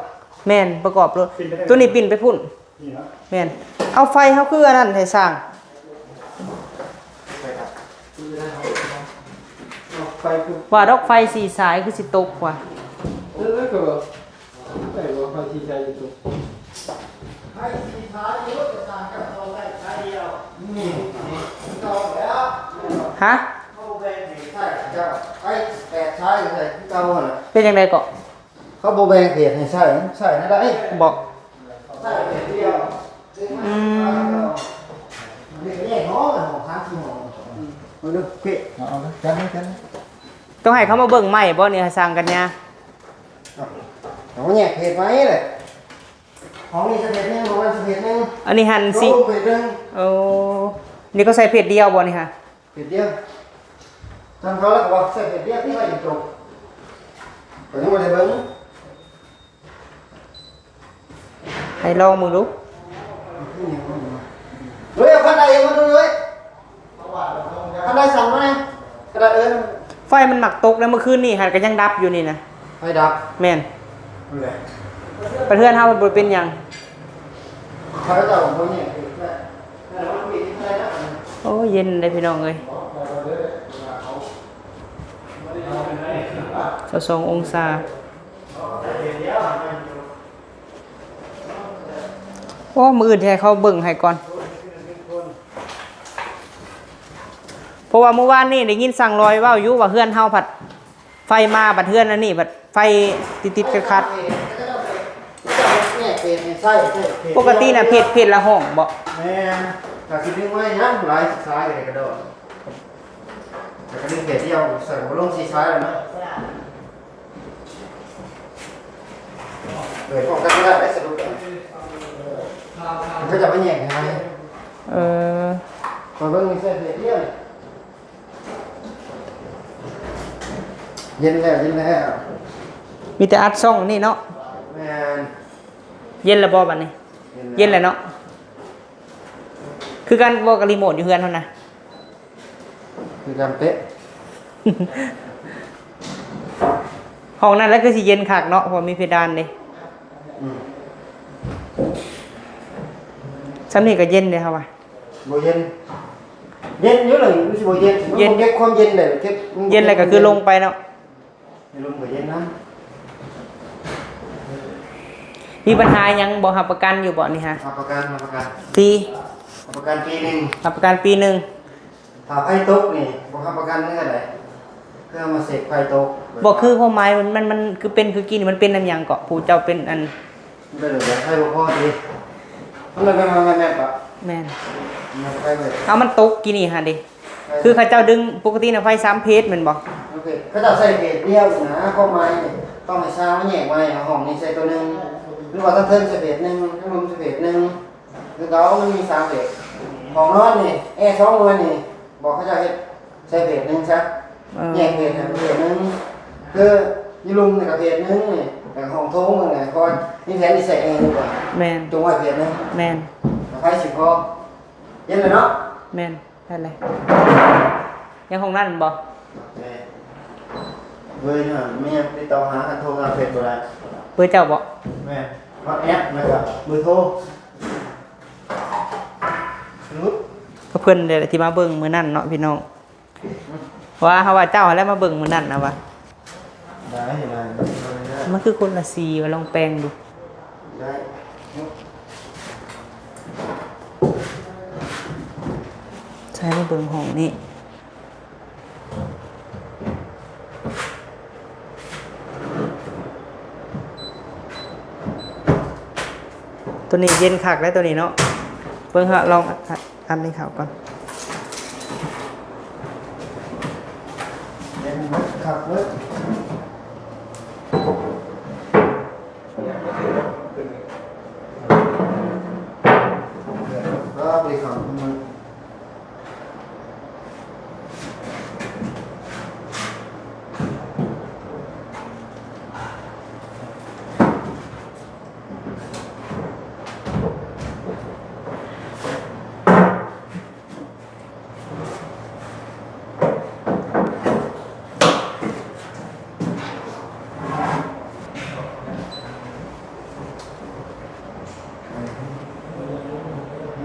ແມ່ນ ປະກອບໂລດ. ໂຕນີ້ປິ່ນໄປພຸ້ນ. ນີ້ນະ ແມ່ນ. ເອົາ ໄຟເຮົາຄືອັນນັ້ນແທ້ຊ່າງ? ວ່າດອກໄຟສີ່ສາຍຄືຊິຕົກວ່າ. ເອີ ກໍ ໄປວ່າໄຟສີ່ສາຍຊິຕົກ. ໄຟສີ່ສາຍຢູ່ ແຕ່ຊ່າງເຈົ້າຕ້ອງໄດ້ສາຍດຽວ. ນີ້ ຕ້ອງແລ້ວ. ຮະ? ເຂົາບໍ່ແບ່ງໃຫ້ໃຊ້ ເຈົ້າ ໄຟແປດສາຍໃສ່ຄືເກົ່າຫັ້ນແຫຼະ. ເປັນຈັ່ງໃດເກາະ? ເຂົາບໍ່ແບ່ງເຂດໃຫ້ໃຊ້ ໃຊ້ແນວໃດ? ບໍ່ ໃຊ້ແບບດຽວ. ອືມ ນີ້ກໍແຍກຫ້ອງ ຫ້ອງສາມສີ່ຫ້ອງ. ເບິ່ງດູ ເພ ເອົາ ເອົາ ຈັດເລີຍ ຈັດເລີຍ. ຕ້ອງໃຫ້ເຂົາມາເບິ່ງໃໝ່ບໍ່ນີ້ ໃຫ້ຊ່າງກັນຍາ? ເອົາ ເອົາແຍກເຂດໃໝ່ແຫຼະ. ຫ້ອງນີ້ສະເພດໜຶ່ງ ຫ້ອງນັ້ນສະເພດໜຶ່ງ. ອັນນີ້ຫັ້ນຊິ ເພດໜຶ່ງ. ໂອ້ ນີ້ກໍໃສ່ເພດດຽວບໍ່ນີ້ຫະ? ເພດດຽວ. ທາງເຂົາລະກໍວ່າໃສ່ເພດດຽວ ທີ່ວ່າຢູ່ຕົງ ກໍຍັງບໍ່ໄດ້ເບິ່ງ. ໃຫ້ລອງເບິ່ງດູ. ເຮີ້ຍ ເອົາຄັນໃດເອົາມາດູເລີຍ. ຄັນໃດສັ່ງມາແດ່. ຄັນໃດ ເອີ ໄຟມັນມັກຕົກໃນມື້ຄືນນີ້ຫັ້ນ ກໍຍັງດັບຢູ່ນີ້ນະ. ໄຟດັບ? ແມ່ນ. ເອີ ໄປເຮືອນເຮົາບໍ່ເປັນຫຍັງ. ເຂົາເຈົ້າບໍ່ແຍກ. ໂອ້ ເຢັນເດ້ພີ່ນ້ອງເອີຍ ຊາວສອງອົງສາ. ໂອ້ ມື້ອື່ນຊິໃຫ້ເຂົາເບິ່ງໃຫ້ກ່ອນ. ເພາະວ່າມື້ວານນີ້ໄດ້ຍິນຊ່າງລອຍເວົ້າຢູ່ວ່າເຮືອນເຮົາພັດໄຟມາ ບັດເຮືອນອັນນີ້ບັດໄຟຕິດໆຂັດໆ. ປົກກະຕິນະເພດ ເພດລະຫ້ອງບໍ? ແມ່ນ. ກະຊິດຶງໄວ້ຫຍັງຫຼາຍສາຍກະໄດ້ກະດອນ ແຕ່ກະດຶງເພດດຽວ ໃສ່ກະບໍ່ລົງສີ່ສາຍແລ້ວເນາະ. ເອີ ປ້ອງກັນບໍ່ໄດ້ ສະດຸດ ເຂົາຈະມາແຍກໃຫ້. ເອີ ຂ້ອຍເບິ່ງໃສ່ເພດດຽວ. ເຢັນແລ້ວ ເຢັນແລ້ວ. ມີແຕ່ອັດຊ່ອງນີ້ເນາະ. ແມ່ນ. ເຢັນແລ້ວບໍ່ບັດນີ້? ເຢັນແລ້ວ ເຢັນແລ້ວເນາະ. ຄືກັນບໍ່ກັບຣີໂມດຢູ່ເຮືອນຫັ້ນນະ? ຄືກັນເປະ. ຫ້ອງນັ້ນແຫຼະຄືຊິເຢັນຄັກເນາະ ເພາະມີເພດານເດ້. ອືມ. ຊ່ຳນີ້ກໍເຢັນເດ້ເຮົາວ່າ. ບໍ່ເຢັນ. ເຢັນຢູ່ເລີຍ ມັນຊິບໍ່ເຢັນ. ເຢັນ. ມັນບໍ່ເກັບຄວາມເຢັນເດ້. ເກັບ ເຢັນແລ້ວກໍຄືລົງໄປເນາະ. ໃຫ້ລົມກໍເຢັນນຳ. ມີບັນຫາຫຍັງບໍ່? ຮັບປະກັນຢູ່ບໍ່ນີ້ຮະ? ຮັບປະກັນ ຮັບປະກັນ. ປີ? ຮັບປະກັນປີໜຶ່ງ. ຮັບປະກັນປີໜຶ່ງ. ຖ້າໄຟຕົກນີ້ບໍ່ຮັບປະກັນເຮືອນໃດ. ເພື່ອມາເຊັກໄຟຕົກ. ບໍ່ ຄືຄວາມໝາຍມັນ ມັນ ມັນຄືເປັນຄືກີ້ນີ້ ມັນເປັນນຳຫຍັງເກາະ? ຜູ້ເຈົ້າເປັນອັນ ມັນເປັນແບບໄຟບໍ່ພໍຕິ? ມັນແມ່ນ ແມ່ນ ແມ່ນ ແມ່ນ ແມ່ນ ແມ່ນ ເອົາ ມັນຕົກກີ້ນີ້ຫັ້ນເດ. ຄືເຂົາເຈົ້າດຶງ ປົກກະຕິນະໄຟສາມເພດແມ່ນບໍ່? ໂອເຄ ເຂົາເຈົ້າໃສ່ເພດດຽວນະ ຄວາມໝາຍນີ້ຕ້ອງໃຫ້ຊ່າງມາແຍກໃໝ່ ຫ້ອງນີ້ໃສ່ຕົວໜຶ່ງ ຫຼືວ່າທາງເທິງໃສ່ເພດໜຶ່ງ ທາງລຸ່ມໃສ່ເພດໜຶ່ງ ຄືເກົ່າ ມັນມີສາມເພດ. ຫ້ອງນອນນີ້ ແອສອງໜ່ວຍນີ້ ບອກເຂົາເຈົ້າເຮັດໃສ່ເພດໜຶ່ງຊະ ເອີ ແຍກເພດໃຫ້ເພດໜຶ່ງ ຄືຢູ່ລຸ່ມນີ້ກໍເພດໜຶ່ງນີ້ ແລ້ວຫ້ອງໂຖງນີ້ ເພາະມີແຜນຊິໃສ່ແອຢູ່ບໍ່? ແມ່ນ ຈົງໄວ້ເພດໜຶ່ງ. ແມ່ນ ໄຟຊິພໍ ເຫັນແລ້ວເນາະ? ແມ່ນ. ໄດ້ແລ້ວ ຍັງຫ້ອງນັ້ນບໍ່? ແມ່ນ. ເບີນີ້ແມ່ນຕິດຕໍ່ຫາກັນ ໂທຫາເຟສບໍ່ໄດ້. ເບີເຈົ້າບໍ່? ແມ່ນ. ຮອດແອັບ ແລ້ວກໍເບີໂທ. ກະເພິ່ນເດະທີ່ມາເບິ່ງມື້ນັ້ນເນາະພີ່ນ້ອງ. ວ່າເຮົາວ່າເຈົ້າຫັ້ນແຫຼະມາເບິ່ງມື້ນັ້ນນະວ່າ. ໄດ້ ໄດ້ ໄດ້ ມັນຄືຄົນລະສີວ່າ ລອງແປງດູ. ໄດ້. ໃສ່ມາເບິ່ງຫ້ອງນີ້ ໂຕນີ້ເຢັນຄັກແລ້ວໂຕນີ້ເນາະ. ເບິ່ງເຮົາລອງ ອັນນີ້ເຂົ້າກ່ອນ. ເຢັນເບິດຄັກເບິດ.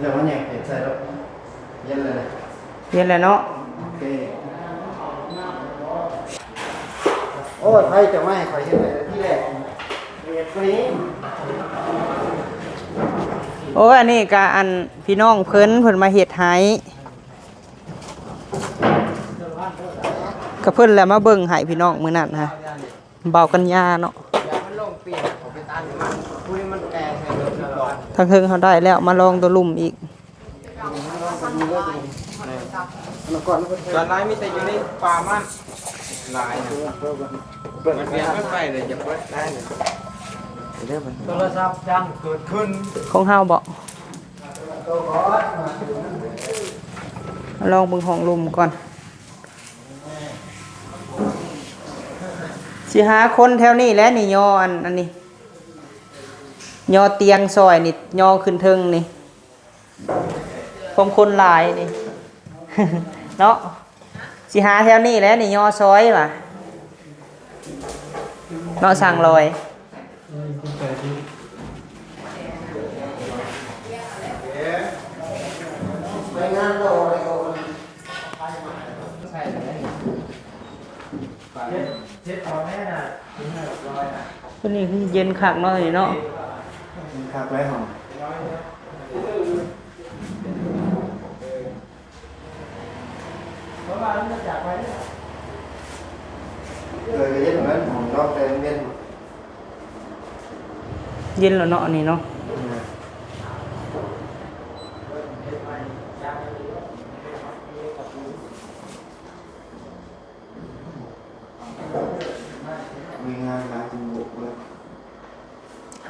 ແລ້ວມັນຫຍັງເຮັດໃສ່ແລ້ວ ເຢັນແລ້ວນະ ເຢັນແລ້ວເນາະ. ໂອເຄ. ໂອ້ຍ ໃຜຈະມາໃຫ້ຂ້ອຍເຮັດໃຫ້ແຕ່ທີແລກ ເຮັດໄປ. ໂອ້ຍ ອັນນີ້ກະ ອັນ ພີ່ນ້ອງເພິ່ນ ເພິ່ນມາເຮັດໃຫ້ ກະເພິ່ນແຫຼະມາເບິ່ງໃຫ້ພີ່ນ້ອງມື້ນັ້ນຮະ ບ່າວກັນຍາເນາະ. ທາງເທິງເຮົາໄດ້ແລ້ວ ມາລອງໂຕລຸ່ມອີກ. ສ່ວນຫຼາຍມີແຕ່ຢູ່ໃນປ່າມັນຫຼາຍນະ. ເປີດ ເປີດໄຟເລີຍ ຢ່າເປີດໄດ້ເລີຍ. ໂທລະສັບດັງເກີດຂຶ້ນ ຂອງເຮົາບໍ? ລອງເບິ່ງຫ້ອງລຸ່ມກ່ອນ. ຊິຫາຄົນແຖວນີ້ແຫຼະນີ້ ຍໍອັນ ອັນນີ້ ຍໍຕຽງຊ່ອຍນີ້ ຍໍຂຶ້ນເທິງນີ້. ພວມຄົນຫຼາຍນີ້ ເນາະ. ຊິຫາແຖວນີ້ແຫຼະນີ້ ຍໍຊ່ອຍວ່າ ເນາະ ຊ່າງລອຍ. ໂຕນີ້ຄືເຢັນຄັກເນາະ ນີ້ເນາະ. ເຢັນຄັກຫຼາຍຫ້ອງ. ໂອ້ ເອີ ເຢັນແລ້ວ ຫ້ອງນອນແຕ່ເຢັນ ເຢັນແລ້ວເນາະ ອັນນີ້ເນາະ. ລຸຍງານຫຼາຍຈົນໂບກເບີດ.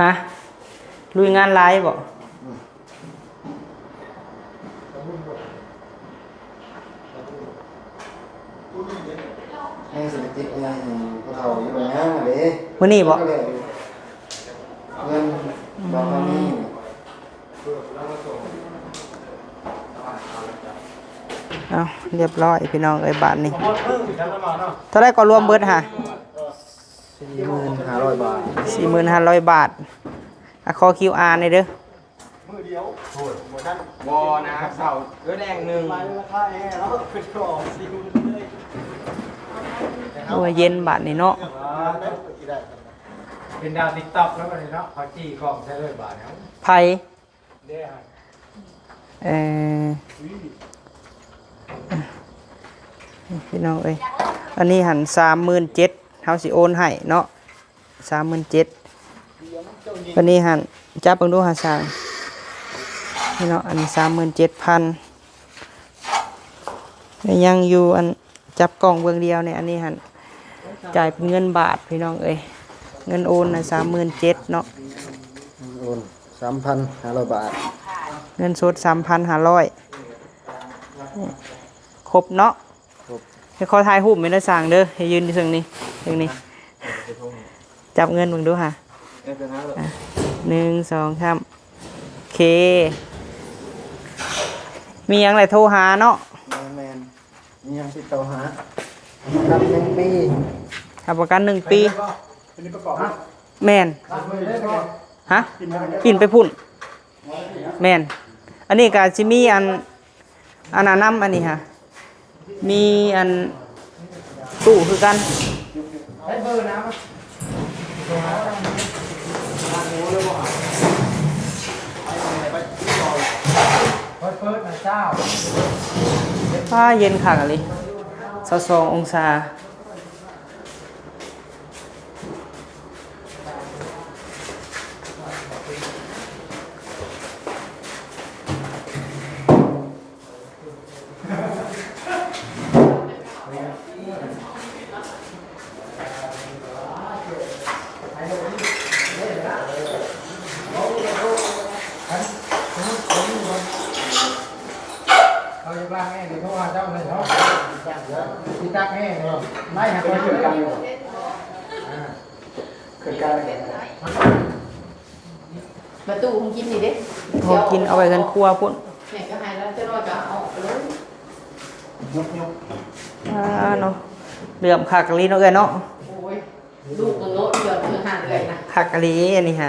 ຮະ? ລຸຍງານຫຼາຍບໍ? ອືມ. ຍັງຊິໄປຕິດງານໃຫ້ພໍ່ເຖົ້າຢູ່ໂຮງງານເດ້. ມື້ນີ້ບໍ? ເງິນບໍ່ທັນມີ. ເອົາ ລຽບຮ້ອຍພີ່ນ້ອງເອີຍ ບາດນີ້. ເທົ່າໃດກໍລວມເບິດຫະ? ສີ່ໝື່ນຫ້າຮ້ອຍບາດ. ສີ່ໝື່ນຫ້າຮ້ອຍບາດ. ອາ ຂໍຄິວອາແດ່ເດີ. ມື້ດຽວ ໂອ້ຍ ບໍ່ທັນ ບໍ່ນະ ເຊົ້າ ເອີ ແດງໜຶ່ງ ລາຄາແຮງເນາະ ຄືຈະອອກຊິວເລີຍ. ໂອ້ຍ ເຢັນບາດນີ້ເນາະ. ເປັນດາວຕິກຕັອກແລ້ວບາດນີ້ເນາະ ເຂົາຈີ້ກ້ອງໃສ່ເລີຍບາດນີ້. ໃຜ? ເດ້ຫັ້ນ ເອີ ພີ່ນ້ອງເອີຍ ອັນນີ້ຫັ້ນສາມໝື່ນເຈັດ ເຮົາຊິໂອນໃຫ້ເນາະ. ສາມໝື່ນເຈັດ ບາດນີ້ຫັ້ນ ຈັບເບິ່ງດູຫາຊ່າງ ນີ້ເນາະ ອັນນີ້ສາມໝື່ນເຈັດພັນ ແລະ ຍັງຢູ່ອັນ ຈັບກ້ອງເບື້ອງດຽວນີ້ ອັນນີ້ຫັ້ນ ຈ່າຍເປັນເງິນບາດພີ່ນ້ອງເອີຍ ເງິນໂອນນະ ສາມໝື່ນເຈັດເນາະ ໂອນ ສາມພັນຫ້າຮ້ອຍບາດ ເງິນສົດສາມພັນຫ້າຮ້ອຍ ຄົບເນາະ. ເຮັດ ຂໍຖ່າຍຮູບແມ່ນເດີຊ່າງເດີ ໃຫ້ຢືນຢູ່ເທິງນີ້ ເທິງນີ້ ຈັບເງິນເບິ່ງດູຫາ ອ່ະ ໜຶ່ງ ສອງ ສາມ ໂອເຄ ມີຫຍັງແຫຼະໂທຫາເນາະ. ແມ່ນໆ ມີຫຍັງຕິດຕໍ່ຫາ ຮັບປະກັນໜຶ່ງປີ ຮັບປະກັນໜຶ່ງປີ ແມ່ນ ຮະ ປິ່ນໄປພຸ້ນ ແມ່ນ ອັນນີ້ກະຊິມີອັນ ອັນນັ້ນນຳ ອັນນີ້ຫະ ມີອັນຕູ້ຄືກັນ ຟ້າເຢັນຄັກອີ່ຫຼີ ຊາວສອງອົງສາ. ເຂົາຢາກລ້າງແອ ໂທຫາເຈົ້າເລີຍເນາະ ຊິຕັກແອເນາະ ໄລ່ໃຫ້ເຂົາເດີ ອ່າ ຄືກັນ ປະຕູຂອງກິນນີ້ເດ້ ຂອງກິນເອົາໄວ້ເຮືອນຄົວພຸ້ນ ແມ່ກໍໃຫ້ແລ້ວ ຈັກໜ້ອຍກໍເອົາອອກໄປເລີຍ ຍົກໆ ອ່າເນາະ ເຫຼື້ອມຄັກອີ່ຫຼີເນາະເອື້ອຍເນາະ ໂອ້ຍ ລູກມັນໂລດເດືອນຄືຫາເດືອນນະ ຄັກອີ່ຫຼີອັນນີ້ຫະ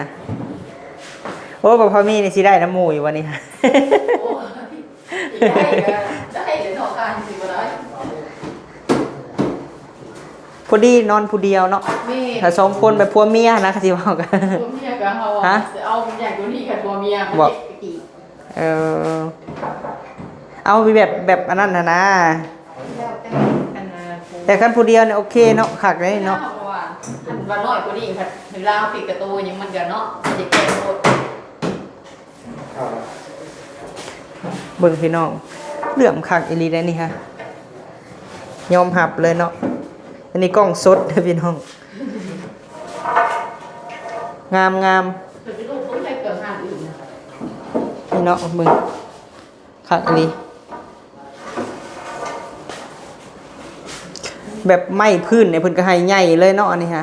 ໂອ້ ບໍ່ພໍມີນີ້ຊິໄດ້ນຳໝູ່ຢູ່ບໍ່ນີ້ຫະ ໂອ້ຍ ໄດ້ກໍໄດ້ແຫຼະເນາະ ການຊິບໍ່ໄດ້ ພໍດີນອນຜູ້ດຽວເນາະ ແມ່ນ ຖ້າສອງຄົນແບບຜົວເມຍນະ ຄັນຊິເວົ້າກັນ ຜົວເມຍກໍເຮົາ ຮະ ຊິເອົາຫຍັງຕົວນີ້ກັບຜົວເມຍ ບໍ່ ມັນເຈັບໄປກີ້ ເອີ ເອົາແບບ ແບບອັນນັ້ນຫັ້ນນາ ແລ້ວແຕ່ ອັນນະ ແຕ່ຄັນຜູ້ດຽວນີ້ໂອເຄເນາະ ຄັກເດ້ເນາະ ເພາະວ່າຄັນວ່ານ້ອຍກວ່ານີ້ ເວລາເຮົາປິດກະໂຕຫຍັງມັນກໍເນາະ ມັນຈະແກ່ໂພດ. ເບິ່ງພີ່ນ້ອງ ເຫຼື້ອມຄັກອີ່ຫຼີເດ້ນີ້ຫະ ຍອມຮັບເລີຍເນາະ ອັນນີ້ກ້ອງສົດເດີພີ່ນ້ອງ ງາມໆ ເພິ່ນເປັນລູກຄົນໃຫ້ເຄື່ອງຮ້ານອື່ນນະ ນີ້ເນາະ ເບິ່ງ ຄັກອີ່ຫຼີ ແບບໄມ້ພື້ນນີ້ເພິ່ນກໍໃຫ້ໃຫຍ່ເລີຍເນາະ ອັນນີ້ຫະ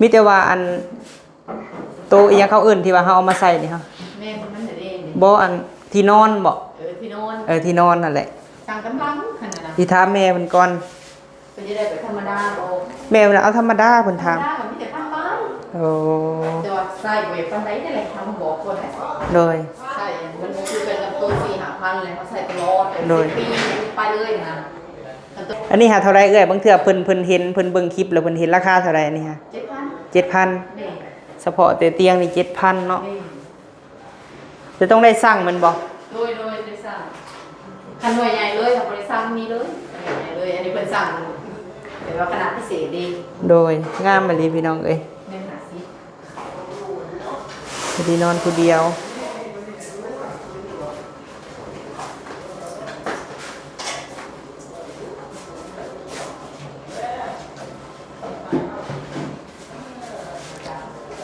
ມີແຕ່ວ່າອັນ ໂຕອີ່ຫຍັງເຂົາເອີ້ນທີ່ວ່າເຮົາເອົາມາໃສ່ນີ້ຫະ ແມ່ນ ມັນເຮັດເອງເດ້ ບໍ່ ອັນທີ່ນອນບໍ ເອີ ທີ່ນອນ ເອີ ທີ່ນອນຫັ້ນແຫຼະ ສັ່ງກຳລັງຫັ້ນນະ ຊິຖາມແມ່ເພິ່ນກ່ອນ ເພິ່ນຈະໄດ້ແບບທຳມະດາບໍ່ ແມ່ເພິ່ນເອົາທຳມະດາ ເພິ່ນຖາມ ທຳມະດາກໍມີແຕ່ທຳມະດາ ໂອ້ ແຕ່ວ່າໃສ່ບໍ່ຢາກປານໃດເດ້ ເຮົາບອກກ່ອນເດ້ ໂດຍ ໃສ່ມັນບໍ່ຄືກັນກັບໂຕສີ່ຫ້າພັນເລີຍ ເຮົາໃສ່ຕະຫຼອດ ໂດຍ ສິບປີໄປເລີຍນະ. ອັນນີ້ຫາເທົ່າໃດເອື້ອຍ? ບາງເທື່ອເພິ່ນ ເພິ່ນເຫັນ ເພິ່ນເບິ່ງຄລິບແລ້ວເພິ່ນເຫັນລາຄາເທົ່າໃດ ອັນນີ້ຫາ? ເຈັດພັນ ເຈັດພັນ ແມ່ນ ສະເພາະແຕ່ຕຽງນີ້ເຈັດພັນເນາະ ແມ່ນ ແຕ່ຕ້ອງໄດ້ສັ່ງແມ່ນບໍ່? ໂດຍ ໂດຍ ໄດ້ສັ່ງ ຄັນໜ່ວຍໃຫຍ່ເລີຍ ເຮົາບໍ່ໄດ້ສັ່ງ ມີເລີຍ ໜ່ວຍໃຫຍ່ເລີຍ. ອັນນີ້ເພິ່ນສັ່ງແບບວ່າຂະໜາດພິເສດເດ້. ໂດຍ ງາມອີ່ຫຼີພີ່ນ້ອງເອີຍ. ແມ່ນຫ້າສິບ ພໍດີນອນຜູ້ດຽວ.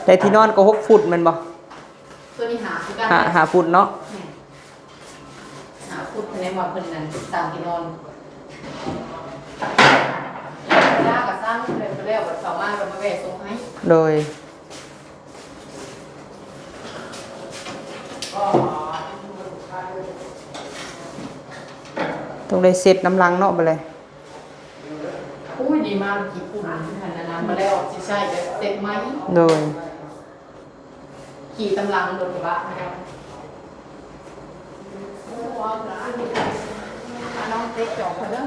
ໄດ້ທີ່ນອນກໍຫົກຟຸດແມ່ນບໍ່? ຕົວນີ້ຫ້າຄືກັນ ຫ້າ ຫ້າຟຸດເນາະ. ແມ່ນ ຫ້າຟຸດ ພາຍໃນວ່າເພິ່ນນັ້ນສັ່ງທີ່ນອນ ເວລາກໍສັ່ງແລ້ວ ແລ້ວບັດເຂົ້າມາກໍມາແວ່ສົ່ງໃຫ້. ໂດຍ ຕ້ອງໄດ້ເຊັດນຳຫຼັງເນາະ ບາດນີ້. ໂອ້ຍ ດີມາກ ຂີ້ຝຸ່ນ ອັນນັ້ນມາແລ້ວ ຊິໃຊ້ແບບເຊັດໃໝ່. ໂດຍ ຂີ່ຕາມຫຼັງລົດກະບະມາແລ້ວ. ນ້ອງເຕະຈອກເດີ.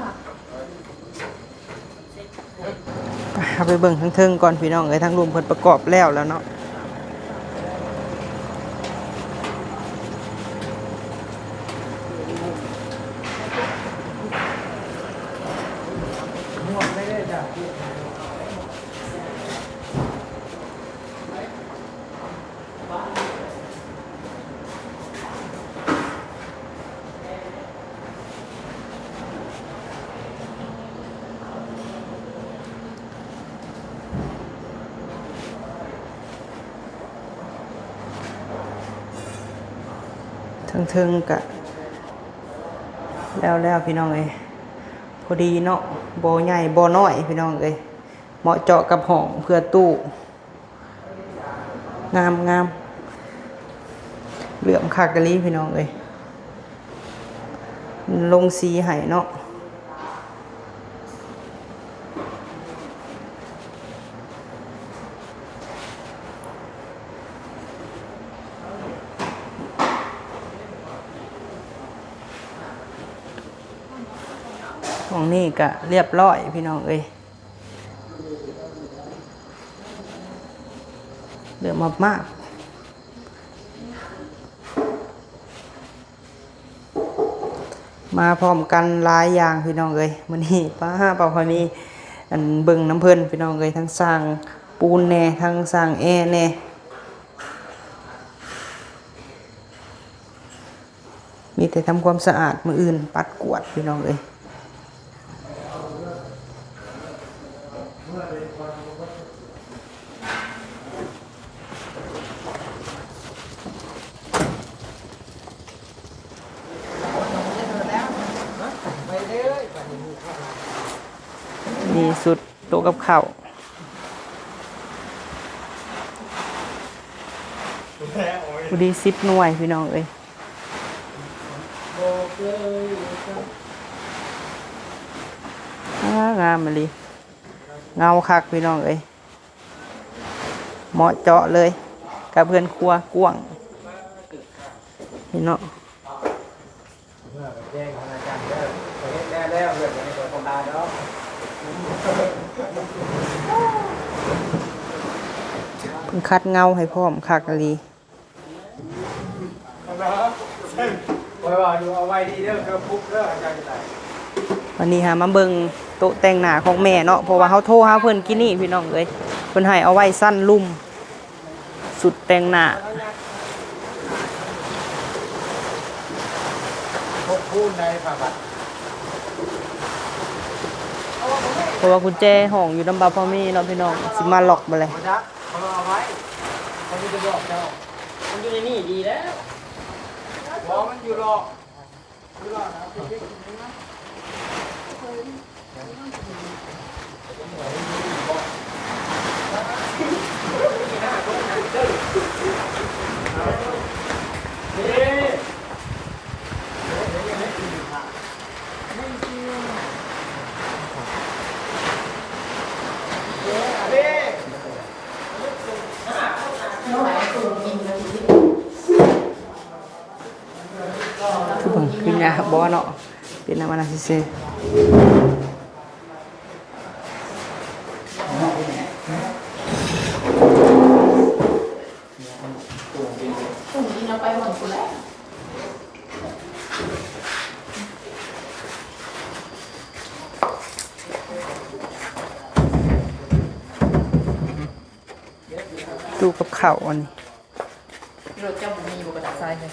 ໄປ ເຮົາໄປເບິ່ງທາງເທິງກ່ອນພີ່ນ້ອງເອີຍ ທາງລຸ່ມເພິ່ນປະກອບແລ້ວແລ້ວເນາະ. ເທິງໆ ກະແລ້ວໆ ພີ່ນ້ອງເອີຍ. ພໍດີເນາະ ບໍ່ໃຫຍ່ບໍ່ນ້ອຍ ພີ່ນ້ອງເອີຍ. ເໝາະເຈາະກັບຫ້ອງເພື່ອຕູ້. ງາມໆ ເຫຼື້ອມຄັກອີ່ຫຼີພີ່ນ້ອງເອີຍ. ລົງສີໃຫ້ເນາະ. ຫ້ອງນີ້ກະລຽບລ້ອຍ ພີ່ນ້ອງເອີຍ. ເຫຼື້ອມມາກໆ ມາພ້ອມກັນຫຼາຍຢ່າງ ພີ່ນ້ອງເອີຍ. ມື້ນີ້ ປ້າ ປ້າພອຍມີ ອັນ ເບິ່ງນຳເພິ່ນ ພີ່ນ້ອງເອີຍ ທັງຊ່າງປູນແດ່ ທັງຊ່າງແອແດ່. ມີແຕ່ທຳຄວາມສະອາດ ມື້ອື່ນປັດກວາດ ພີ່ນ້ອງເອີຍ. ນີ້ສຸດ ໂຕະກັບເຂົ້າ ພໍດີສິບໜ່ວຍ ພີ່ນ້ອງເອີຍ. ອ່າ ງາມອີ່ຫຼີ ເງົາຄັກ ພີ່ນ້ອງເອີຍ. ເໝາະເຈາະເລີຍກັບເຮືອນຄົວກວ້າງນີ້ເນາະ. ເມື່ອໄປແຈ້ງພະນັກງານເດີ ໄປເຮັດແລ້ວແລ້ວ ເຮືອນບໍ່ໄດ້ເປີດທຳລາຍດອກ. ເພິ່ນຂັດເງົາໃຫ້ພ້ອມຄັກອີ່ຫຼີ. ຂ້ອຍວ່າຢູ່ ເອົາໄວ້ດີເດີ ເກີບປຸກເດີ ອາຈານ. ວັນນີ້ຫາມາເບິ່ງໂຕະແຕ່ງໜ້າຂອງແມ່ເນາະ ເພາະວ່າເຮົາໂທຫາເພິ່ນກີ້ນີ້ ພີ່ນ້ອງເອີຍ. ເພິ່ນໃຫ້ເອົາໄວ້ຊັ້ນລຸ່ມ ຊຸດແຕ່ງໜ້າ. ເພາະວ່າກຸນແຈຫ້ອງຢູ່ນຳບ່າວພາມີເນາະ ພີ່ນ້ອງ ຊິມາລັອກບໍ່ແລະ. ເຂົາເອົາໄວ້ ເຂົາຊິໄປບອກເຈົ້າ. ມັນຢູ່ໃນນີ້ດີແລ້ວ. ບໍ່ ມັນຢູ່ລອກ ຢູ່ລອກ. ຄືເບິ່ງຄືຍາກບໍ່ເນາະ ເປັນນຳອັນນັ້ນຊື່ໆ. ກຸ້ງກິນເອົາໄປໝົດພຸ້ນແຫຼະ. ຢູ່ກັບເຂົ້າອັນນີ້ ລົດເຈົ້າບໍ່ມີບໍ່ກະດາດຊາຍເລີຍ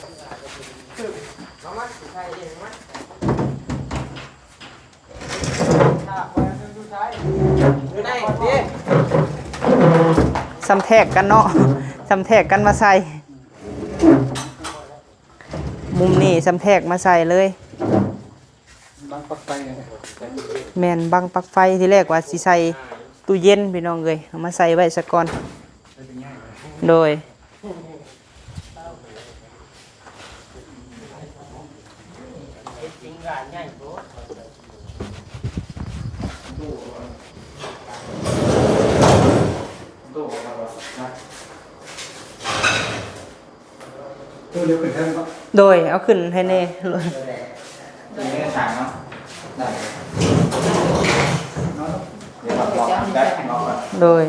ຊ່ຳແທກກັນເນາະ ຊ່ຳແທກກັນມາໃສ່ ມຸມນີ້ຊ່ຳແທກມາໃສ່ເລີຍ. ບັງປັກໄຟ ແມ່ນ ບັງປັກໄຟ ທີແລກວ່າຊິໃສ່ຕູ້ເຢັນພີ່ນ້ອງເອີຍ ເອົາມາໃສ່ໄວ້ສາກ່ອນ ໂດຍ. ໂດຍ ເອົາຂຶ້ນໃຫ້ແດ່ ໂດຍ.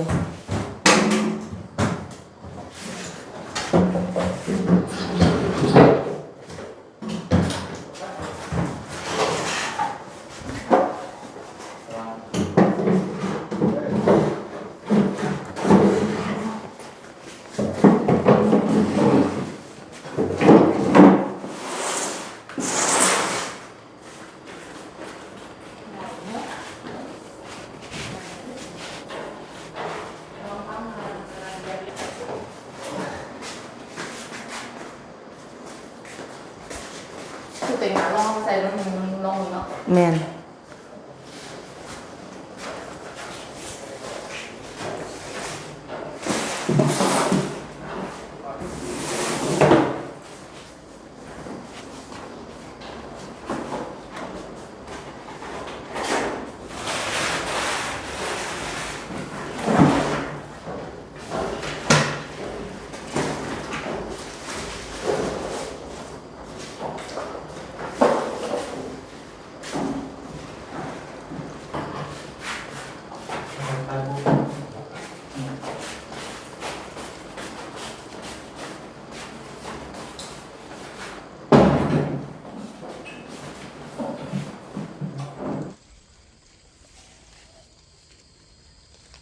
ຄືເປັນການລອງໃສ່ລົງ ລອງເນາະ ແມ່ນ.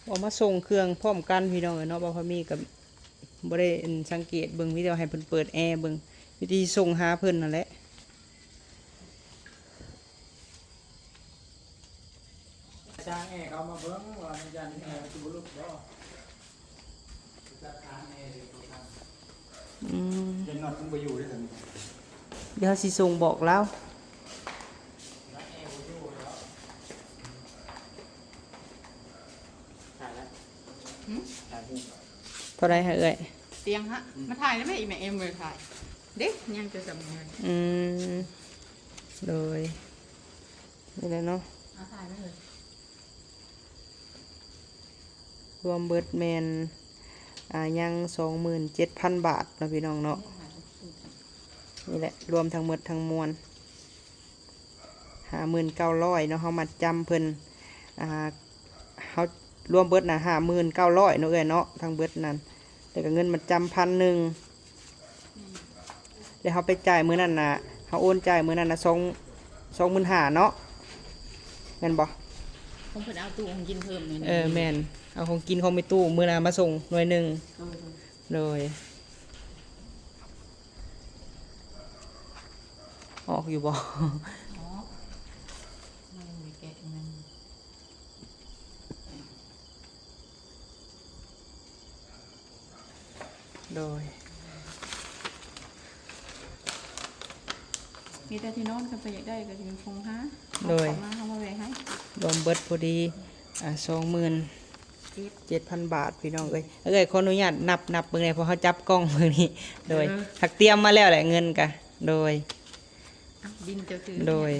ອອກມາສົ່ງເຄື່ອງພ້ອມກັນພີ່ນ້ອງເອີຍເນາະ ບ່າວພາມີກໍບໍ່ໄດ້ອັນສັງເກດເບິ່ງ ມີແຕ່ວ່າໃຫ້ເພິ່ນເປີດແອເບິ່ງ ມີແຕ່ຊິສົ່ງຫາເພິ່ນຫັ້ນແຫຼະ. ຊ່າງແອເຂົາມາເບິ່ງວ່າມັນຢ້ານແອມັນຊິບໍ່ຫຼຸດບໍ່. ອືມ ເຫັນນອດມັນບໍ່ຢູ່ເດ້ ດຽວເຮົາຊິສົ່ງບອກລາວ. ຫືມ? ເທົ່າໃດຫະເອື້ອຍ? ຕຽງຫະ ມາຖ່າຍໄດ້ໄໝ ອີແມ່ເອັມບໍ່ໄດ້ຖ່າຍເດ້ ຍັງແຕ່ສຳນວນ. ອືມ ໂດຍ ນີ້ແຫຼະເນາະ ເອົາຖ່າຍມາເລີຍ. ລວມເບິດແມ່ນ ອ່າ ຍັງສອງໝື່ນເຈັດພັນບາດເນາະ ພີ່ນ້ອງເນາະ. ນີ້ແຫຼະ ລວມທັງໝົດທັງມວນ ຫ້າໝື່ນເກົ້າຮ້ອຍເນາະ ເຮົາມັດຈຳເພິ່ນ ອ່າ ເຮົາລວມເບິດນະ ຫ້າໝື່ນເກົ້າຮ້ອຍເນາະເອື້ອຍເນາະ ທັງເບິດນັ້ນ ແລ້ວກໍເງິນມັດຈຳພັນໜຶ່ງ. ແລ້ວເຮົາໄປຈ່າຍມື້ນັ້ນນະ ເຮົາໂອນຈ່າຍມື້ນັ້ນນະ ສອງ ສອງໝື່ນຫ້າເນາະ ແມ່ນບໍ່? ຂອງເພິ່ນເອົາຕູ້ຂອງກິນເພີ່ມໜ້ອຍໜຶ່ງ. ເອີ ແມ່ນ ເອົາຂອງກິນຂອງແມ່ຕູ້ມື້ນັ້ນມາສົ່ງໜ່ວຍໜຶ່ງ. ໂດຍ ໂດຍ. ອອກຢູ່ບໍ່? ອອກ ຍັງບໍ່ໄດ້ແກະມັນ. ໂດຍ ມີແຕ່ທີ່ນອນ ຄັນເພິ່ນຢາກໄດ້ກໍຊິເປັນຄົງຫາ. ໂດຍ ເອົາເຂົ້າມາ ເຮົາມາແວ່ໃຫ້. ລວມເບິດພໍດີ ອ່າ ສອງໝື່ນເຈັດພັນບາດ ພີ່ນ້ອງເອີຍ. ເອື້ອຍ ຂໍອະນຸຍາດນັບ ນັບເບິ່ງແດ່ ເພາະເຮົາຈັບກ້ອງເບິ່ງນີ້. ໂດຍ ເອີ ຫາກຕຽມມາແລ້ວແຫຼະເງິນກະ. ໂດຍ ອ່ະ ບິນເຈົ້າຄື ໂດຍ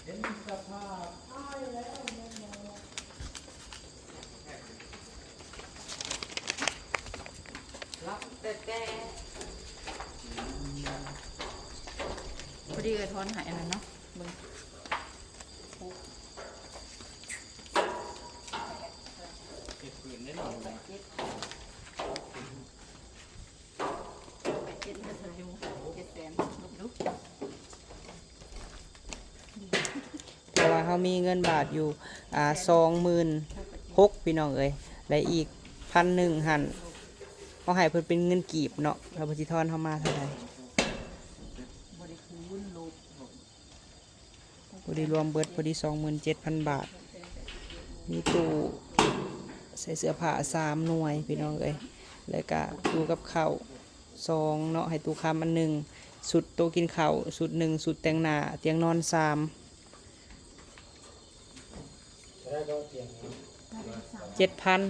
ເຫັນສະພາບອ້າຍແລ້ວແມ່ນບໍ່? ຫຼັບແຕ່ແຕ່ ພໍດີເອື້ອຍທອນໃຫ້ອັນນັ້ນເນາະ ເບິ່ງ. ເພາະວ່າເຮົາມີເງິນບາດຢູ່ ອ່າ ສອງໝື່ນຫົກ ພີ່ນ້ອງເອີຍ ແລະ ອີກພັນໜຶ່ງຫັ້ນ ເຮົາໃຫ້ເພິ່ນເປັນເງິນກີບເນາະ ແລ້ວເພິ່ນຊິທອນເຮົາມາເທົ່າໃດ? ພໍດີລວມເບິດ ພໍດີສອງໝື່ນເຈັດພັນບາດ. ມີຕູ້ໃສ່ເສື້ອຜ້າສາມໜ່ວຍ ພີ່ນ້ອງເອີຍ ແລ້ວກະຕູ້ກັບເຂົ້າສອງເນາະ ໃຫ້ຕູ້ຄຳອັນໜຶ່ງ ຊຸດໂຕະກິນເຂົ້າຊຸດໜຶ່ງ ຊຸດແຕ່ງໜ້າ ຕຽງນອນສາມ ເຈັດພັນ.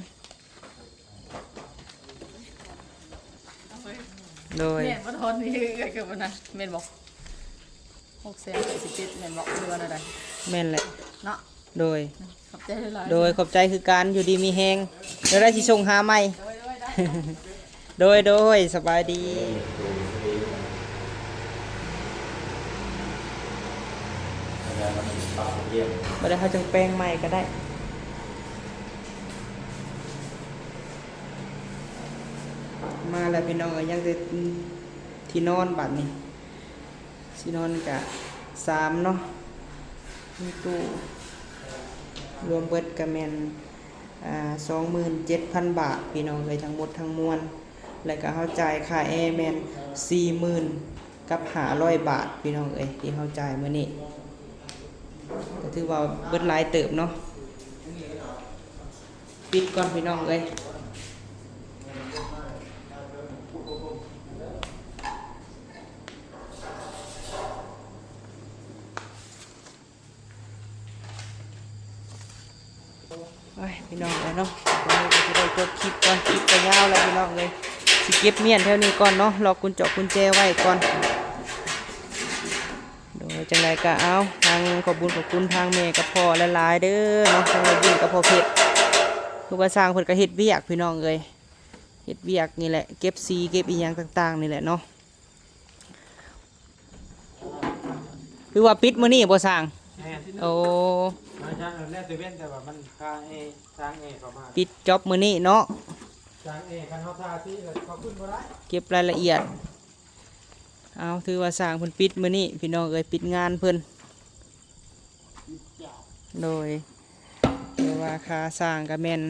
ໂດຍ ແມ່ນບໍ່ ທອນນີ້ເອື້ອຍ ຄືບໍ່ນະ ແມ່ນບໍ່? ຫົກແສນຫ້າສິບເຈັດ ແມ່ນບໍ່ ຫຼືວ່າແນວໃດ? ແມ່ນແຫຼະ ເນາະ ໂດຍ ຂອບໃຈຫຼາຍໆ ໂດຍ ເດີ ຂອບໃຈຄືກັນ ຢູ່ດີມີແຮງ ແນວໃດຊິສົ່ງຫາໃໝ່ ໂດຍ ໂດຍ ໂດຍ ໂດຍ ສະບາຍດີ. ບໍ່ໄດ້ ເຮົາຈັ່ງແປງໃໝ່ກໍໄດ້. ມາແລ້ວພີ່ນ້ອງເອີຍ ຍັງແຕ່ທີ່ນອນບາດນີ້ ທີ່ນອນກະສາມເນາະ ມີຕູ້ ລວມເບິດກະແມ່ນ ອ່າ ສອງໝື່ນເຈັດພັນບາດ ພີ່ນ້ອງເອີຍ ທັງໝົດທັງມວນ ແລ້ວກະເຮົາຈ່າຍຄ່າແອແມ່ນສີ່ໝື່ນກັບຫ້າຮ້ອຍບາດ ພີ່ນ້ອງເອີຍ ທີ່ເຮົາຈ່າຍມື້ນີ້ ກໍຖືວ່າເບິດຫຼາຍເຕີບເນາະ. ປິດກ່ອນພີ່ນ້ອງເອີຍ. ໂອ້ຍ ພີ່ນ້ອງເອີຍເນາະ ວັນນີ້ກໍຊິໄດ້ຈົບຄລິບກ່ອນ ຄລິບກໍຍາວແລ້ວພີ່ນ້ອງເອີຍ ຊິເກັບມ້ຽນແຖວນີ້ກ່ອນເນາະ ລັອກກຸນຈອກກຸນແຈໄວ້ກ່ອນ. ໂດຍ ຈັ່ງໃດກໍເອົາ ທາງຂອບບຸນຂອບຄຸນທາງແມ່ກັບພໍ່ຫຼາຍໆເດີເນາະ ທາງແມ່ຍິງກັບພໍ່ເພັດ ຄືວ່າຊ່າງເພິ່ນກໍເຮັດວຽກພີ່ນ້ອງເອີຍ ເຮັດວຽກນີ້ແຫຼະ ເກັບສີເກັບອີ່ຫຍັງຕ່າງໆນີ້ແຫຼະເນາະ. ຄືວ່າປິດມື້ນີ້ບໍ່ຊ່າງ? ແມ່ນ ໂອ້ ມາຊ່າງແລ້ວແຕ່ເວັນ ແຕ່ວ່າມັນຄ່າແອ ຊ່າງແອເຂົ້າມາ ປິດຈອບມື້ນີ້ເນາະ ຊ່າງແອ ຄັນເຮົາທາສີແລ້ວເຂົາຂຶ້ນບໍ່ໄດ້ ເກັບລາຍລະອຽດ. ເອົາ ຖືວ່າຊ່າງເພິ່ນປິດມື້ນີ້ພີ່ນ້ອງເອີຍ ປິດງານເພິ່ນ ໂດຍ ແຕ່ວ່າຄ່າຊ່າງກໍແມ່ນ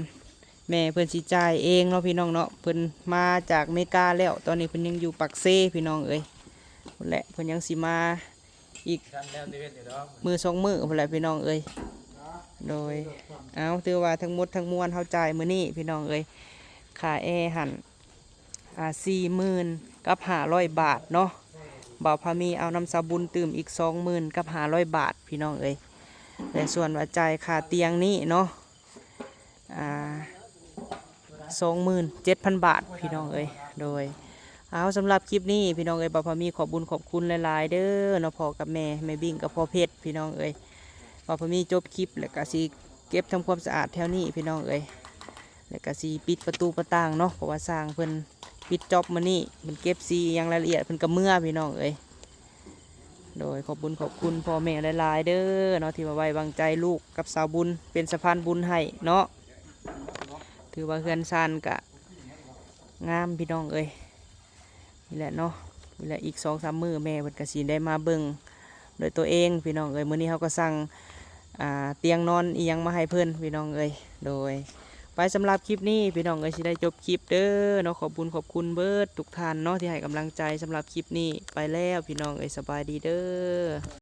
ແມ່ເພິ່ນຊິຈ່າຍເອງເນາະ ພີ່ນ້ອງເນາະ ເພິ່ນມາຈາກເມກາແລ້ວ ຕອນນີ້ເພິ່ນຍັງຢູ່ປາກເຊພີ່ນ້ອງເອີຍ ພຸ້ນແຫຼະ ເພິ່ນຍັງຊິມາອີກມື້ສອງມື້ພຸ້ນແຫຼະພີ່ນ້ອງເອີຍ. ໂດຍ ເອົາ ຖືວ່າທັງໝົດທັງມວນເຮົາຈ່າຍມື້ນີ້ພີ່ນ້ອງເອີຍ ຄ່າແອຫັ້ນ ອ່າ ສີ່ໝື່ນກັບຫ້າຮ້ອຍບາດເນາະ ບ່າວພາມີເອົານຳສາວບຸນຕື່ມອີກສອງໝື່ນກັບຫ້າຮ້ອຍບາດ ພີ່ນ້ອງເອີຍ ແລະ ສ່ວນວ່າຈ່າຍຄ່າຕຽງນີ້ເນາະ ອ່າ ສອງໝື່ນເຈັດພັນບາດ ພີ່ນ້ອງເອີຍ. ໂດຍ ເອົາ ສຳລັບຄລິບນີ້ພີ່ນ້ອງເອີຍ ບ່າວພາມີຂອບບຸນຂອບຄຸນຫຼາຍໆເດີເນາະ ພໍ່ກັບແມ່ ແມ່ບິ້ງກັບພໍ່ເພັດ ພີ່ນ້ອງເອີຍ. ບ່າວພາມີຈົບຄລິບ ແລ້ວກະຊິເກັບທຳຄວາມສະອາດແຖວນີ້ ພີ່ນ້ອງເອີຍ. ແລ້ວກະຊິປິດປະຕູປະຕ່າງເນາະ ເພາະວ່າຊ່າງເພິ່ນປິດຈອບມື້ນີ້ ເພິ່ນເກັບສີຫຍັງລາຍລະອຽດ ເພິ່ນກະເມືອ ພີ່ນ້ອງເອີຍ. ໂດຍ ຂອບບຸນຂອບຄຸນພໍ່ແມ່ຫຼາຍໆເດີເນາະ ທີ່ວ່າໄວ້ວາງໃຈລູກກັບສາວບຸນເປັນສະພານບຸນໃຫ້ເນາະ. ຖືວ່າເຮືອນຊານກະງາມ ພີ່ນ້ອງເອີຍ. ນີ້ແຫຼະເນາະ ນີ້ແຫຼະ ອີກສອງສາມມື້ແມ່ເພິ່ນກະຊິໄດ້ມາເບິ່ງດ້ວຍຕົວເອງ ພີ່ນ້ອງເອີຍ. ມື້ນີ້ເຮົາກໍສັ່ງ ອ່າ ຕຽງນອນອີ່ຫຍັງມາໃຫ້ເພິ່ນ ພີ່ນ້ອງເອີຍ. ໂດຍ ໄປ ສຳລັບຄລິບນີ້ ພີ່ນ້ອງເອີຍ ຊິໄດ້ຈົບຄລິບເດີເນາະ. ຂອບບຸນຂອບຄຸນເບິດທຸກທ່ານເນາະ ທີ່ໃຫ້ກຳລັງໃຈ. ສຳລັບຄລິບນີ້ໄປແລ້ວ ພີ່ນ້ອງເອີຍ ສະບາຍດີເດີ.